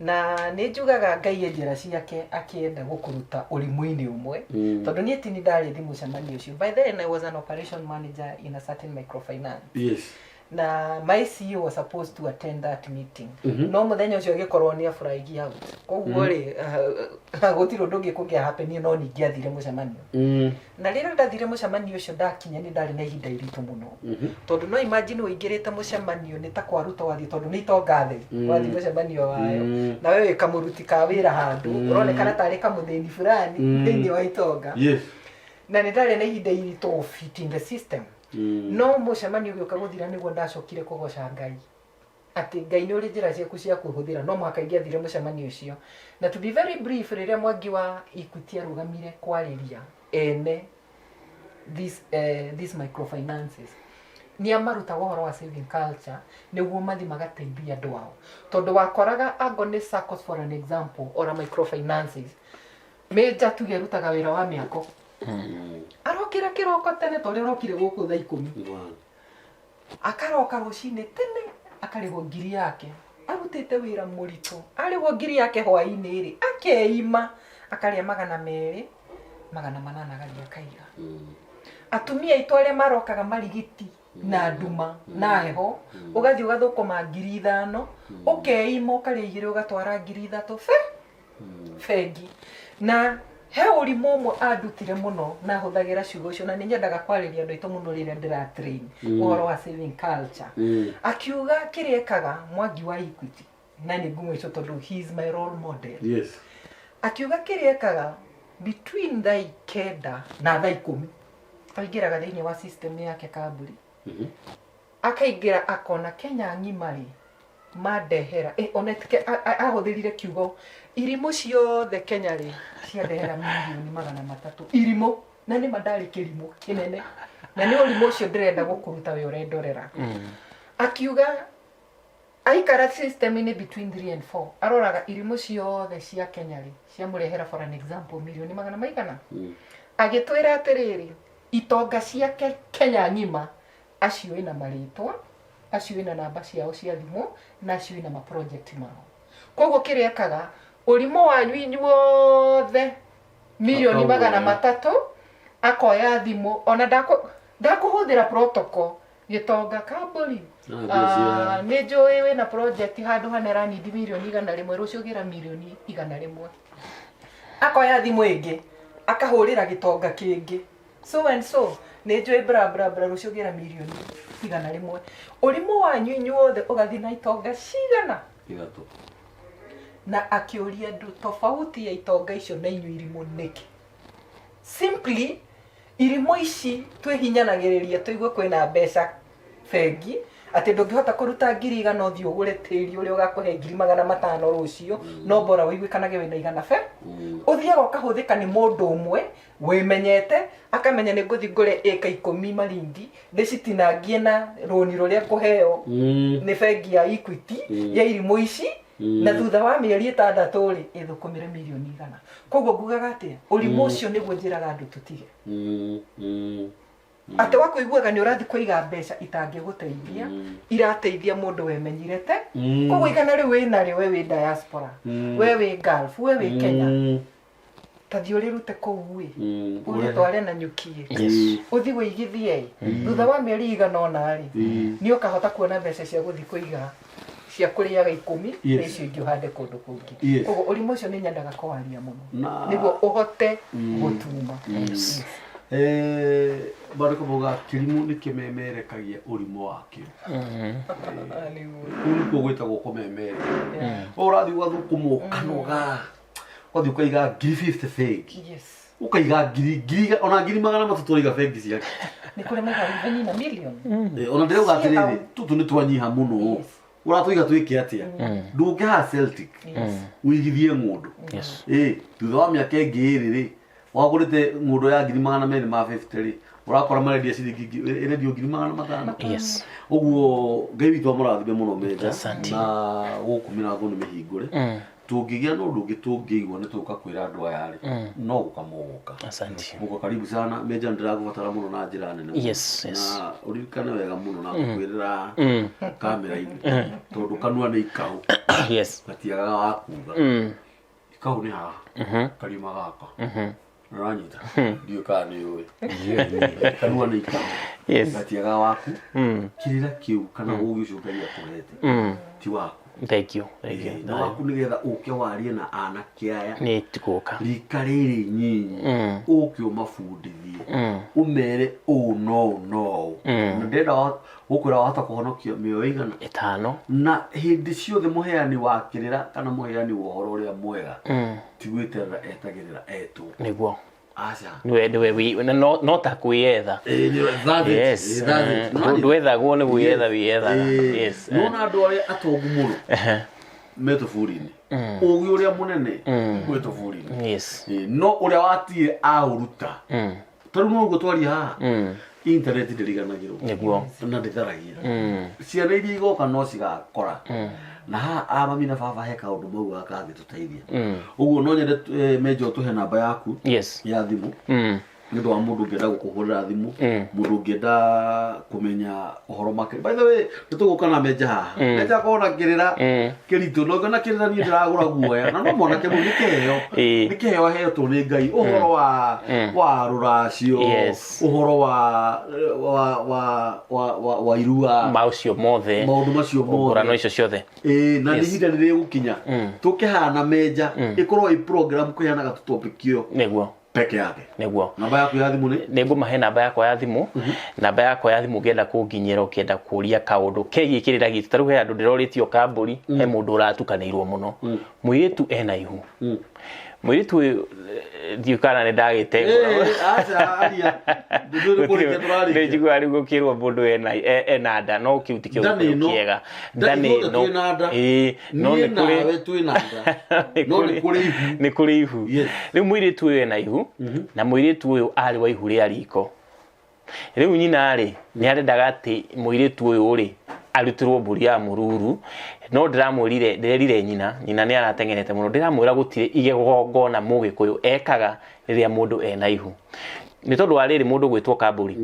Na nĩ njugaga Ngai e njĩra ciake akĩenda gũkũruta ũrimũ-inĩ ũmwe, tondũ niĩ ti ni ndarĩ thi mũcemanio ũcio. By then I was an operation manager in a certain microfinance. Na my CEO was supposed to attend that meeting, no mũthenya ũcio agĩkorwo nĩ aflying out, koguo rĩ, gũtirĩ ũndũ ũngĩ kũngĩa happen, no ningĩathire mũcemanio. Na rĩrĩa ndathire mũcemanio ũcio, ndakinya nĩ ndarĩ na ihinda iritũ mũno, tondũ no imagine ũingĩrĩte mũcemanio nĩ ta kwa Ruto wathiĩ, tondũ nĩ itonga theri wathiĩ mũcemanio wayo, na we wĩ kamũruti ka wĩra handũ ũronekana tarĩ kamũthĩni fulani thĩinĩ wa itonga. Na nĩ ndarĩ na ihinda iritũ fit in the system, no mũcemanio ũgĩũka gũthira nĩguo ndacokire kũgoca Ngai atĩ Ngai nĩ ũrĩ njĩra ciaku cia kũhũthĩra, no mũhaka ingĩathire mũcemanio ũcio. Na to be very brief, rĩrĩa Mwangi wa Equity arũgamire kwarĩria ene this microfinances, nĩ amarutaga ũhoro wa saving culture nĩguo mathi magateithia andũ ao, tondũ wakoraga ango nĩ SACCOs for an example or a microfinances major tuge arutaga wĩra wa mĩako, arokĩra kĩroko tene ta ũrĩa ũrokire gũkũ thaa 10, akaroka rũcinĩ tene, akarĩhwo ngiri yake, arutĩte wĩra mũritũ, arĩhwo ngiri yake hwaĩ-inĩ rĩ, akeima akarĩa 200, 800 agathiĩ akaiga. Atumia aitũ arĩa marokaga marigiti na nduma na heho, ũgathiĩ ũgathũkũma 5,000, ũkeima ũkarĩa igĩrĩ, ũgatwara 3,000 bengi. Na he ũrimũ ũmwe andutire mũno na hũthagĩra ciugo icio, na nĩ nyendaga kwarĩria andũ aitũ mũno rĩrĩa ndĩra train ũhoro wa saving culture. Akiuga kĩrĩa ekaga Mwangi wa Equity, na nĩ ngumo icio tondũ he is my role model. Akiuga kĩrĩa ekaga between thaa 9 na thaa 10, aingĩraga thĩinĩ wa system yake kamburi, akaingĩra akona Kenya ng'ima rĩ mandehera, ona ahũthĩrire kiugo irimũ ciothe Kenya rĩ ciandehera 300,000,000 irimũ. Na nĩ ma ndarĩ kĩrimũ kĩnene, na nĩ ũrimũ ũcio ndĩrenda gũkũruta we ũrendorera. Akiuga aikara system-inĩ between 3 and 4, aroraga irimũ ciothe cia Kenya rĩ ciamũrehera for an example mirioni magana maigana. Agĩtwĩra atĩrĩrĩ, itonga ciake Kenya ng'ima acio ĩna marĩtwa, acio ĩna namba ciao cia thimũ, na acio ĩna maproject mao. Koguo kĩrĩa ekaga, ũrimũ wanyu inyuothe mirioni Akauoya. 300. Akoya thimũ ona ndakũhũthĩra protocol gĩtonga Kambũri. Nĩ njũĩ wĩna project handũ hana ĩranindi 100,000,000 rũciũ gĩra 100,000,000. Akoya thimũ ĩngĩ akahũrĩra gĩtonga kĩngĩ so and so nĩ njũĩ bra bra bra rũciũ gĩra 100,000,000. Ũrimũ wanyu inyuothe ũgathiĩ na itonga cigana ithatũ. Na akĩũria andũ tofauti ya itonga icio na inyuĩ irimũ nĩkĩ? Simply irimũ ici twĩhinyanagĩrĩria tũigue kwĩna mbeca bengi atĩ ndũngĩhota kũruta 100,000 ũthiĩ ũgũre tĩri ũrĩa ũgakũhe 500,000 rũciũ, no bora ũiguĩkanage wĩna 100 be. Ũthiaga ũkahũthĩka nĩ mũndũ ũmwe wĩmenyete akamenya nĩ ngũthiĩ ngũre ĩka 10 Malindi ndĩcitinangie na rũni rũrĩa ngũheo nĩ bengi ya Equity ya irimũ ici, na thutha wa mĩeri 6 rĩ ĩthũkũmĩre 100,000,000. Koguo ngugaga atĩa, ũrimũ ũcio nĩguo njĩraga andũ tũtige. Atĩ wakũiguaga nĩ ũrathiĩ kũiga mbeca itangĩgũteithia, irateithia mũndũ wemenyire te. Koguo 100 rĩu wĩnarĩo, we wĩ diaspora, we wĩ Gulf, we wĩ Kenya, ta thiĩ ũrĩrute kũu ĩ, ũrĩtware na nyuki ĩ, ũthiĩ wĩigithie ĩ, thutha wa mĩeri 800 rĩ, nĩ ũkahota kuona mbeca cia gũthiĩ kũiga cia kũrĩaga 10 na icio ingĩ ũhande kũndũ kũngĩ. Koguo ũrimũ ũcio nĩ nyendaga kũwaria mũno nĩguo ũhote gũtuma. Maandĩko maugaga kĩrimũ nĩ kĩmemerekagia ũrimũ wakĩo. Kũu nĩkuo gwĩtagwo kũmemerekia. Ũrathiĩ ũgathũkũma ũkanoga, ũgathiĩ ũkaiga 50,000 bengi. Ũkaiga ngiri ona 300,000 tũraiga bengi ciake. Nĩ kũrĩ maigaga even na million. Ona ndĩrauga atĩrĩrĩ, tũtũ nĩ twanyiha mũno. Ũratũiga twĩke atĩa? Ndũngĩhaha Celtic ũigithie ng'ũndũ. Thutha wa mĩaka ĩngĩ ĩrĩ rĩ, wagũrĩte ng'ũndũ ya 250,000 rĩ, ũrakora marendia ciringi ĩrendio 500,000. Ũguo Ngai witũ amũrathime mũno Menja, na gũkũ mĩrango nĩ mĩhingũre. Tũngĩgĩa na ũndũ ũngĩ tũngĩigua nĩ tũka kwĩra andũ aya rĩ, no gũka mũgũka. Mũka karibu sana Menja, nĩndĩragũbatara mũno na njĩra nene. Na ũririkane wega mũno na ngũkwĩrĩra kamera-inĩ, tondũ kanua nĩ ikahũ. Gatiagaga wa kuga. Ikahũ nĩ haha, karima gaka. Ũranyita? Ndiũĩ kana nĩ ũĩ. Kanua nĩ ikahũ. Gatiagaga waku. Kĩrĩra kĩu kana ũgĩ ũcio Ngai akũhete ti waku. Thank you. Thank you. Na waku nĩgetha ũke warie na anake aya. Nĩ tũgũka. Rika rĩrĩ nyinyi. Ũke ũmabundithie. Ũmere ũũ no no. Na ndĩrenda gũkwĩra wahota kũhonokia mĩoyo igana 5. Na hĩndĩ ciothe mũheani wa kĩrĩra kana mũheani wa ũhoro ũrĩa mwega ti gwĩterera etagĩrĩra etwo. Nĩguo. Aca. Nĩwe no ta kwĩyetha. Yes. Ndwethagwo nĩ gwĩyetha wĩyethaga. Yes. Nona andũ arĩa atongu mũno me tũburi-inĩ. Ũgĩ ũrĩa mũnene wĩ tũburi-inĩ. Yes. No ũrĩa watigire aũruta. Tondũ no ũguo twaria haha. Internet ndĩriganagĩrwo. Nĩguo. Na ndĩtharagia. Ciana iria igoka no cigakora. Na haha a mami na baba he kaũndũ maugaga kangĩtũteithia. Ũguo no nyende Menja ũtũhe namba yaku ya thimũ. Nĩ ũndũ wa mũndũ ũngĩenda gũkũhũrĩra thimũ, mũndũ ũngĩenda kũmenya ũhoro makĩria. By the way, nĩ tũgũka na Menja haha. Menja akorwo na kĩrĩra kĩritũ, na ũngĩona kĩrĩra niĩ ndĩragũra guoya. Na no mwanake mũno, nĩ kĩheo. Nĩ kĩheo ahetwo nĩ Ngai. Ũhoro wa rũracio, ũhoro wa irua. Maũcio mothe. Maũndũ macio mothe. Ngũrano icio ciothe. Na nĩ ihinda nĩ rĩgũkinya. Tũkĩhana Menja, ĩkorwo ĩ program kũheanaga tũ-topic ĩyo. Nĩguo. Peke yake. Nĩguo. Namba yaku ya thimũ nĩ? Nĩ ngũmahe namba yakwa ya thimũ. Namba yakwa ya thimũ ũngĩenda kũnginyĩra, ũkĩenda kũria kaũndũ kegiĩ kĩrĩra gitũ. Ta rĩu he andũ ndĩrorĩtio Kambũri, he mũndũ ũratukanĩirwo mũno. Mũirĩtu ena ihu. Mũirĩtu ũyũ, ndiũĩ kana nĩ ndagĩte ngoro. Aca, aria. Ndũĩ kũrĩkia tũrarĩkia. Nĩ njiguaga rĩu gũkĩrwo mũndũ ena nda, no kĩu ti kĩo Nda nĩ ĩno. kĩega. Nda Nda nĩ ithuothe ĩno. twĩna nda. No Niĩ nĩ kũrĩ nawe twĩna nda. No nĩ kũrĩ ihu. Nĩ kũrĩ ihu. Rĩu mũirĩtu ũyũ ena ihu, na mũirĩtu ũyũ arĩ wa ihu rĩa riko. Rĩu nyina rĩ, nĩ arendaga atĩ mũirĩtu ũyũ rĩ, arutĩrwo mbũri ya mũruru, no ndĩramwĩrire, ndĩrerire nyina, nyina nĩ arateng'erete mũno, ndĩramwĩra gũtirĩ igongona mũgĩkũyũ ekaga rĩrĩa mũndũ ena ihu. Nĩ tondũ wa rĩrĩ mũndũ gwĩtwo Kambũri.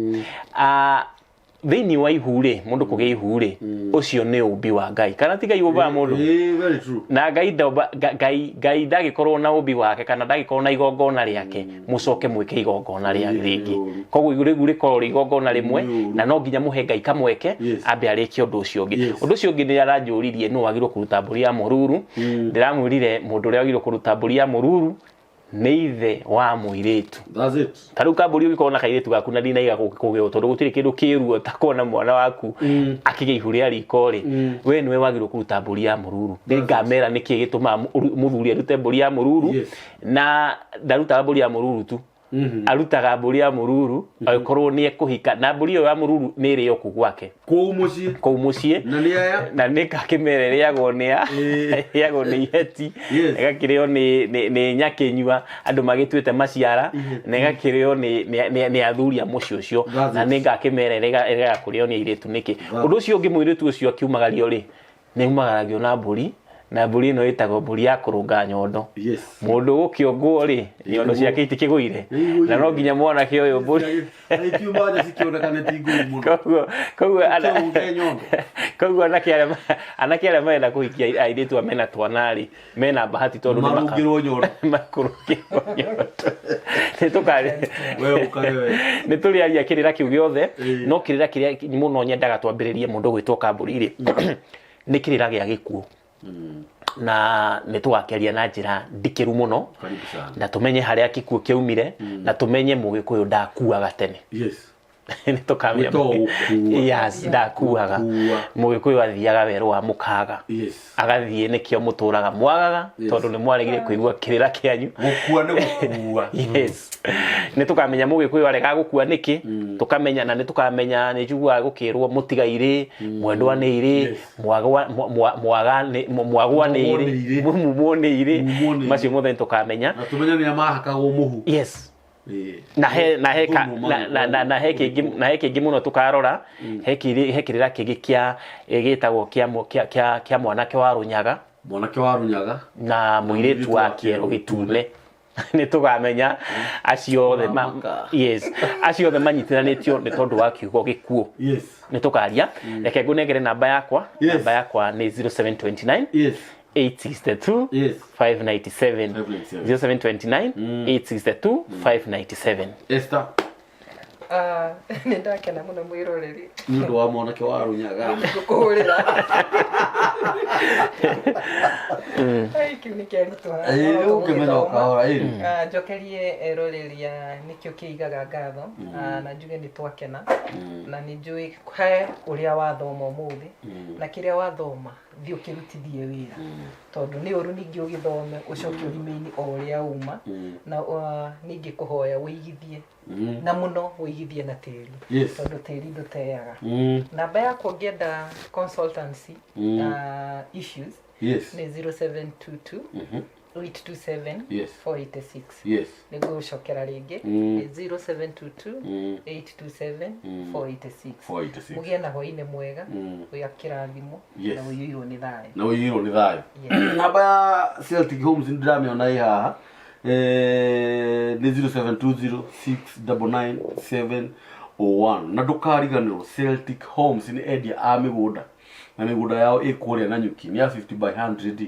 Thĩinĩ wa ihu rĩ, mũndũ kũgĩa ihu rĩ, ũcio nĩ ũmbi wa Ngai, kana ti Ngai ũmbaga mũndũ? Ĩĩ, very true. Na Ngai ndomba, Ngai ndagĩkorwo na ũmbi wake kana ndagĩkorwo na igongona rĩake mũcoke mwĩke igongona rĩa rĩngĩ. Ũru. Koguo rĩu rĩkorwo rĩ igongona rĩmwe. Nĩ ũru. Na no nginya mũhe Ngai kamweke ambe arĩkie ũndũ ũcio ũngĩ. Ũndũ ũcio ũngĩ, nĩ aranjũririe nũ wagĩrĩirwo kũruta mbũri ya mũruru. Ndĩramwĩrire mũndũ ũrĩa wagĩrĩirwo kũruta mbũri ya mũruru nĩ ithe wa mũirĩtu. That's it. Ta rĩu kambũri, ũngĩkorwo na kairĩtu gaku na ndinaiga kũgĩo, tondũ gũtirĩ kĩndũ kĩruo ta kuona mwana waku akĩgĩa ihu rĩa riko rĩ, we nĩwe wagĩrĩirwo kũruta mbũri ya mũruru. Nĩ ngamera nĩkĩ gĩtũmaga mũthuri arute mbũri ya mũruru. Na ndarutaga mbũri ya mũruru tu, arutaga mbũri ya mũruru agĩkorwo nĩ ekũhika, na mbũri ĩyo ya mũruru nĩ ĩrĩo kũ gwake. Kũu mũciĩ. Kũu mũciĩ. Na nĩ aya? Na nĩ ngakĩmera ĩrĩagwo nĩ a ĩrĩagwo nĩ iheti, ĩgakĩrĩo nĩ nyakĩnyua andũ magĩtuĩte maciara, na ĩgakĩrĩo nĩ athuri a mũciĩ ũcio. That's Na it. nĩ ngakĩmera ĩrĩaga kũrĩo nĩ airĩtu nĩkĩ. Ũndũ ũcio ũngĩ, mũirĩtu ũcio akiumagario rĩ, nĩ umagaragio na mbũri, na mbũri ĩno ĩtagwo mbũri ya kũrũnga nyondo. Mũndũ gũkĩongwo rĩ, nyondo ciake itikĩgũire. Nĩigũire. Na no nginya mwanake ũyũ mbũri. Na ikiuma nja cikĩoneka nĩ ti ngũu mũno. Koguo Ikĩrũnge nyondo. Koguo anake arĩa marenda kũhikia airĩtu a mena twana rĩ, mena bahati tondũ nĩ Marũngĩrwo nyondo. Makũrũngĩrwo nyondo. Nĩ tũkarĩ We ũkage we. Nĩ tũrĩaria kĩrĩra kĩu gĩothe, no kĩrĩra kĩrĩa mũno nyendaga twambĩrĩrie mũndũ gwĩtwo kambũri rĩ, nĩ kĩrĩra gĩa gĩkuũ, na nĩ tũgakĩaria na njĩra ndikĩru mũno. Karibu sana. Na tũmenye harĩa gĩkuũ kĩaumire, na tũmenye mũgĩkũyũ ndakuaga tene. Nĩ tũkamenya. Nĩ to gũkua. Yes, ndakuaga. Gũkua. Mũgĩkũyũ athiaga werũ wa mũkaga. Agathiĩ, nĩkĩo mũtũraga mwagaga, tondũ nĩ mwaregire kũigua kĩrĩra kĩanyu. Gũkua nĩ gũkua. Yes, nĩ tũkamenya mũgĩkũyũ arega gũkua nĩkĩ, tũkamenya, na nĩ tũkamenya nĩ njiguaga gũkĩrwo mũtigairĩ, mwendwa nĩ irĩ, mwagwa mwaga nĩ mwagwa nĩ Mwagwo irĩ, nĩ irĩ. mumwo nĩ irĩ. Mumwo nĩ irĩ. Macio mothe nĩ tũkamenya. Na tũmenye nĩ mahakagwo mũhu. Na he na he ka, Thumu na, na, na, na he kĩngĩ, na he kĩngĩ mũno tũkarora, he kĩrĩra kĩngĩ kĩa gĩtagwo kĩa mwanake wa rũnyaga. Mwanake wa runyaga. Na mũirĩtu wa kĩero gĩtune. Nĩ tũkamenya acio othe Ũramaka. Yes, acio othe manyitithanĩtio nĩ tondũ wa kiugo gĩkuũ. Nĩ tũkaria. Reke ngũnengere namba yakwa. Namba yakwa nĩ 0729 862 597. 597. 0729 862 597. Esther. Ah, nĩ ndakena mũno, mwĩroreri. Nĩ ũndũ wa mwanake wa runyaga. Ngũkũhũrĩra. Ai, kĩu nĩ kĩaritũha. Ĩĩ, No rĩu ũkĩmenya tũgũgĩthoma. o kahora, ĩĩ. Ah, njokerie eroreri a nĩkĩo kĩigaga ngatho. Ah, na njuge nĩ twakena, na nĩ njũĩ he ũrĩa wathoma ũmũthĩ, na kĩrĩa wathoma thiĩ ũkĩrutithie wĩra, tondũ nĩ ũru ningĩ ũgĩthome ũcoke ũrime-inĩ o ũrĩa uma. Na ningĩ kũhoya ũigithie, na mũno ũigithie na tĩri, tondũ tĩri ndũteaga. Namba yakwa ũngĩenda consultancy issues nĩ 0722 827 486. Nĩguo gũcokera rĩngĩ, nĩ 0722 827 486. 486. Mũgĩe na hwainĩ mwega wĩ kĩrathimo na ũiyũirwo nĩ thayũ. Na ũiyũirwo nĩ thayũ. Yes. Namba ya Celtic Homes nĩ ndĩramĩona ĩ haha. Nĩ 0720699701. Na ndũkariganĩrwo, Celtic Homes nĩ endia a mĩgũnda, na mĩgũnda yao ĩ kũrĩa Nanyuki, nĩ ya 50 by 100,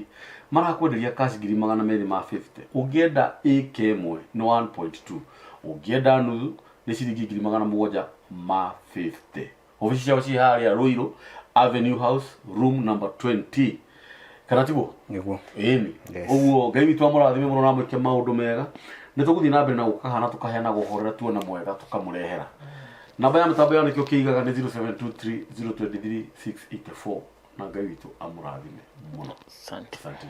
marakwenderia cash 250,000. Ũngĩenda ĩka ĩmwe nĩ 1.2, ũngĩenda nuthu nĩ ciringi 750,000. Obici ciao ci harĩa Ruiru Avenue House, room number 20, kana tiguo? Nĩguo. Ĩni. Yes. Ũguo Ngai witũ amũrathime mũno na amwĩke maũndũ mega. Nĩ tũgũthiĩ na mbere na gũka hana tũkaheana ũhoro tuona mwega tũkamũrehera. Namba ya mĩtambo ya nĩkĩo kĩigaga nĩ 0723 023 684, na Ngai witũ amũrathime mũno. Asante. Asante.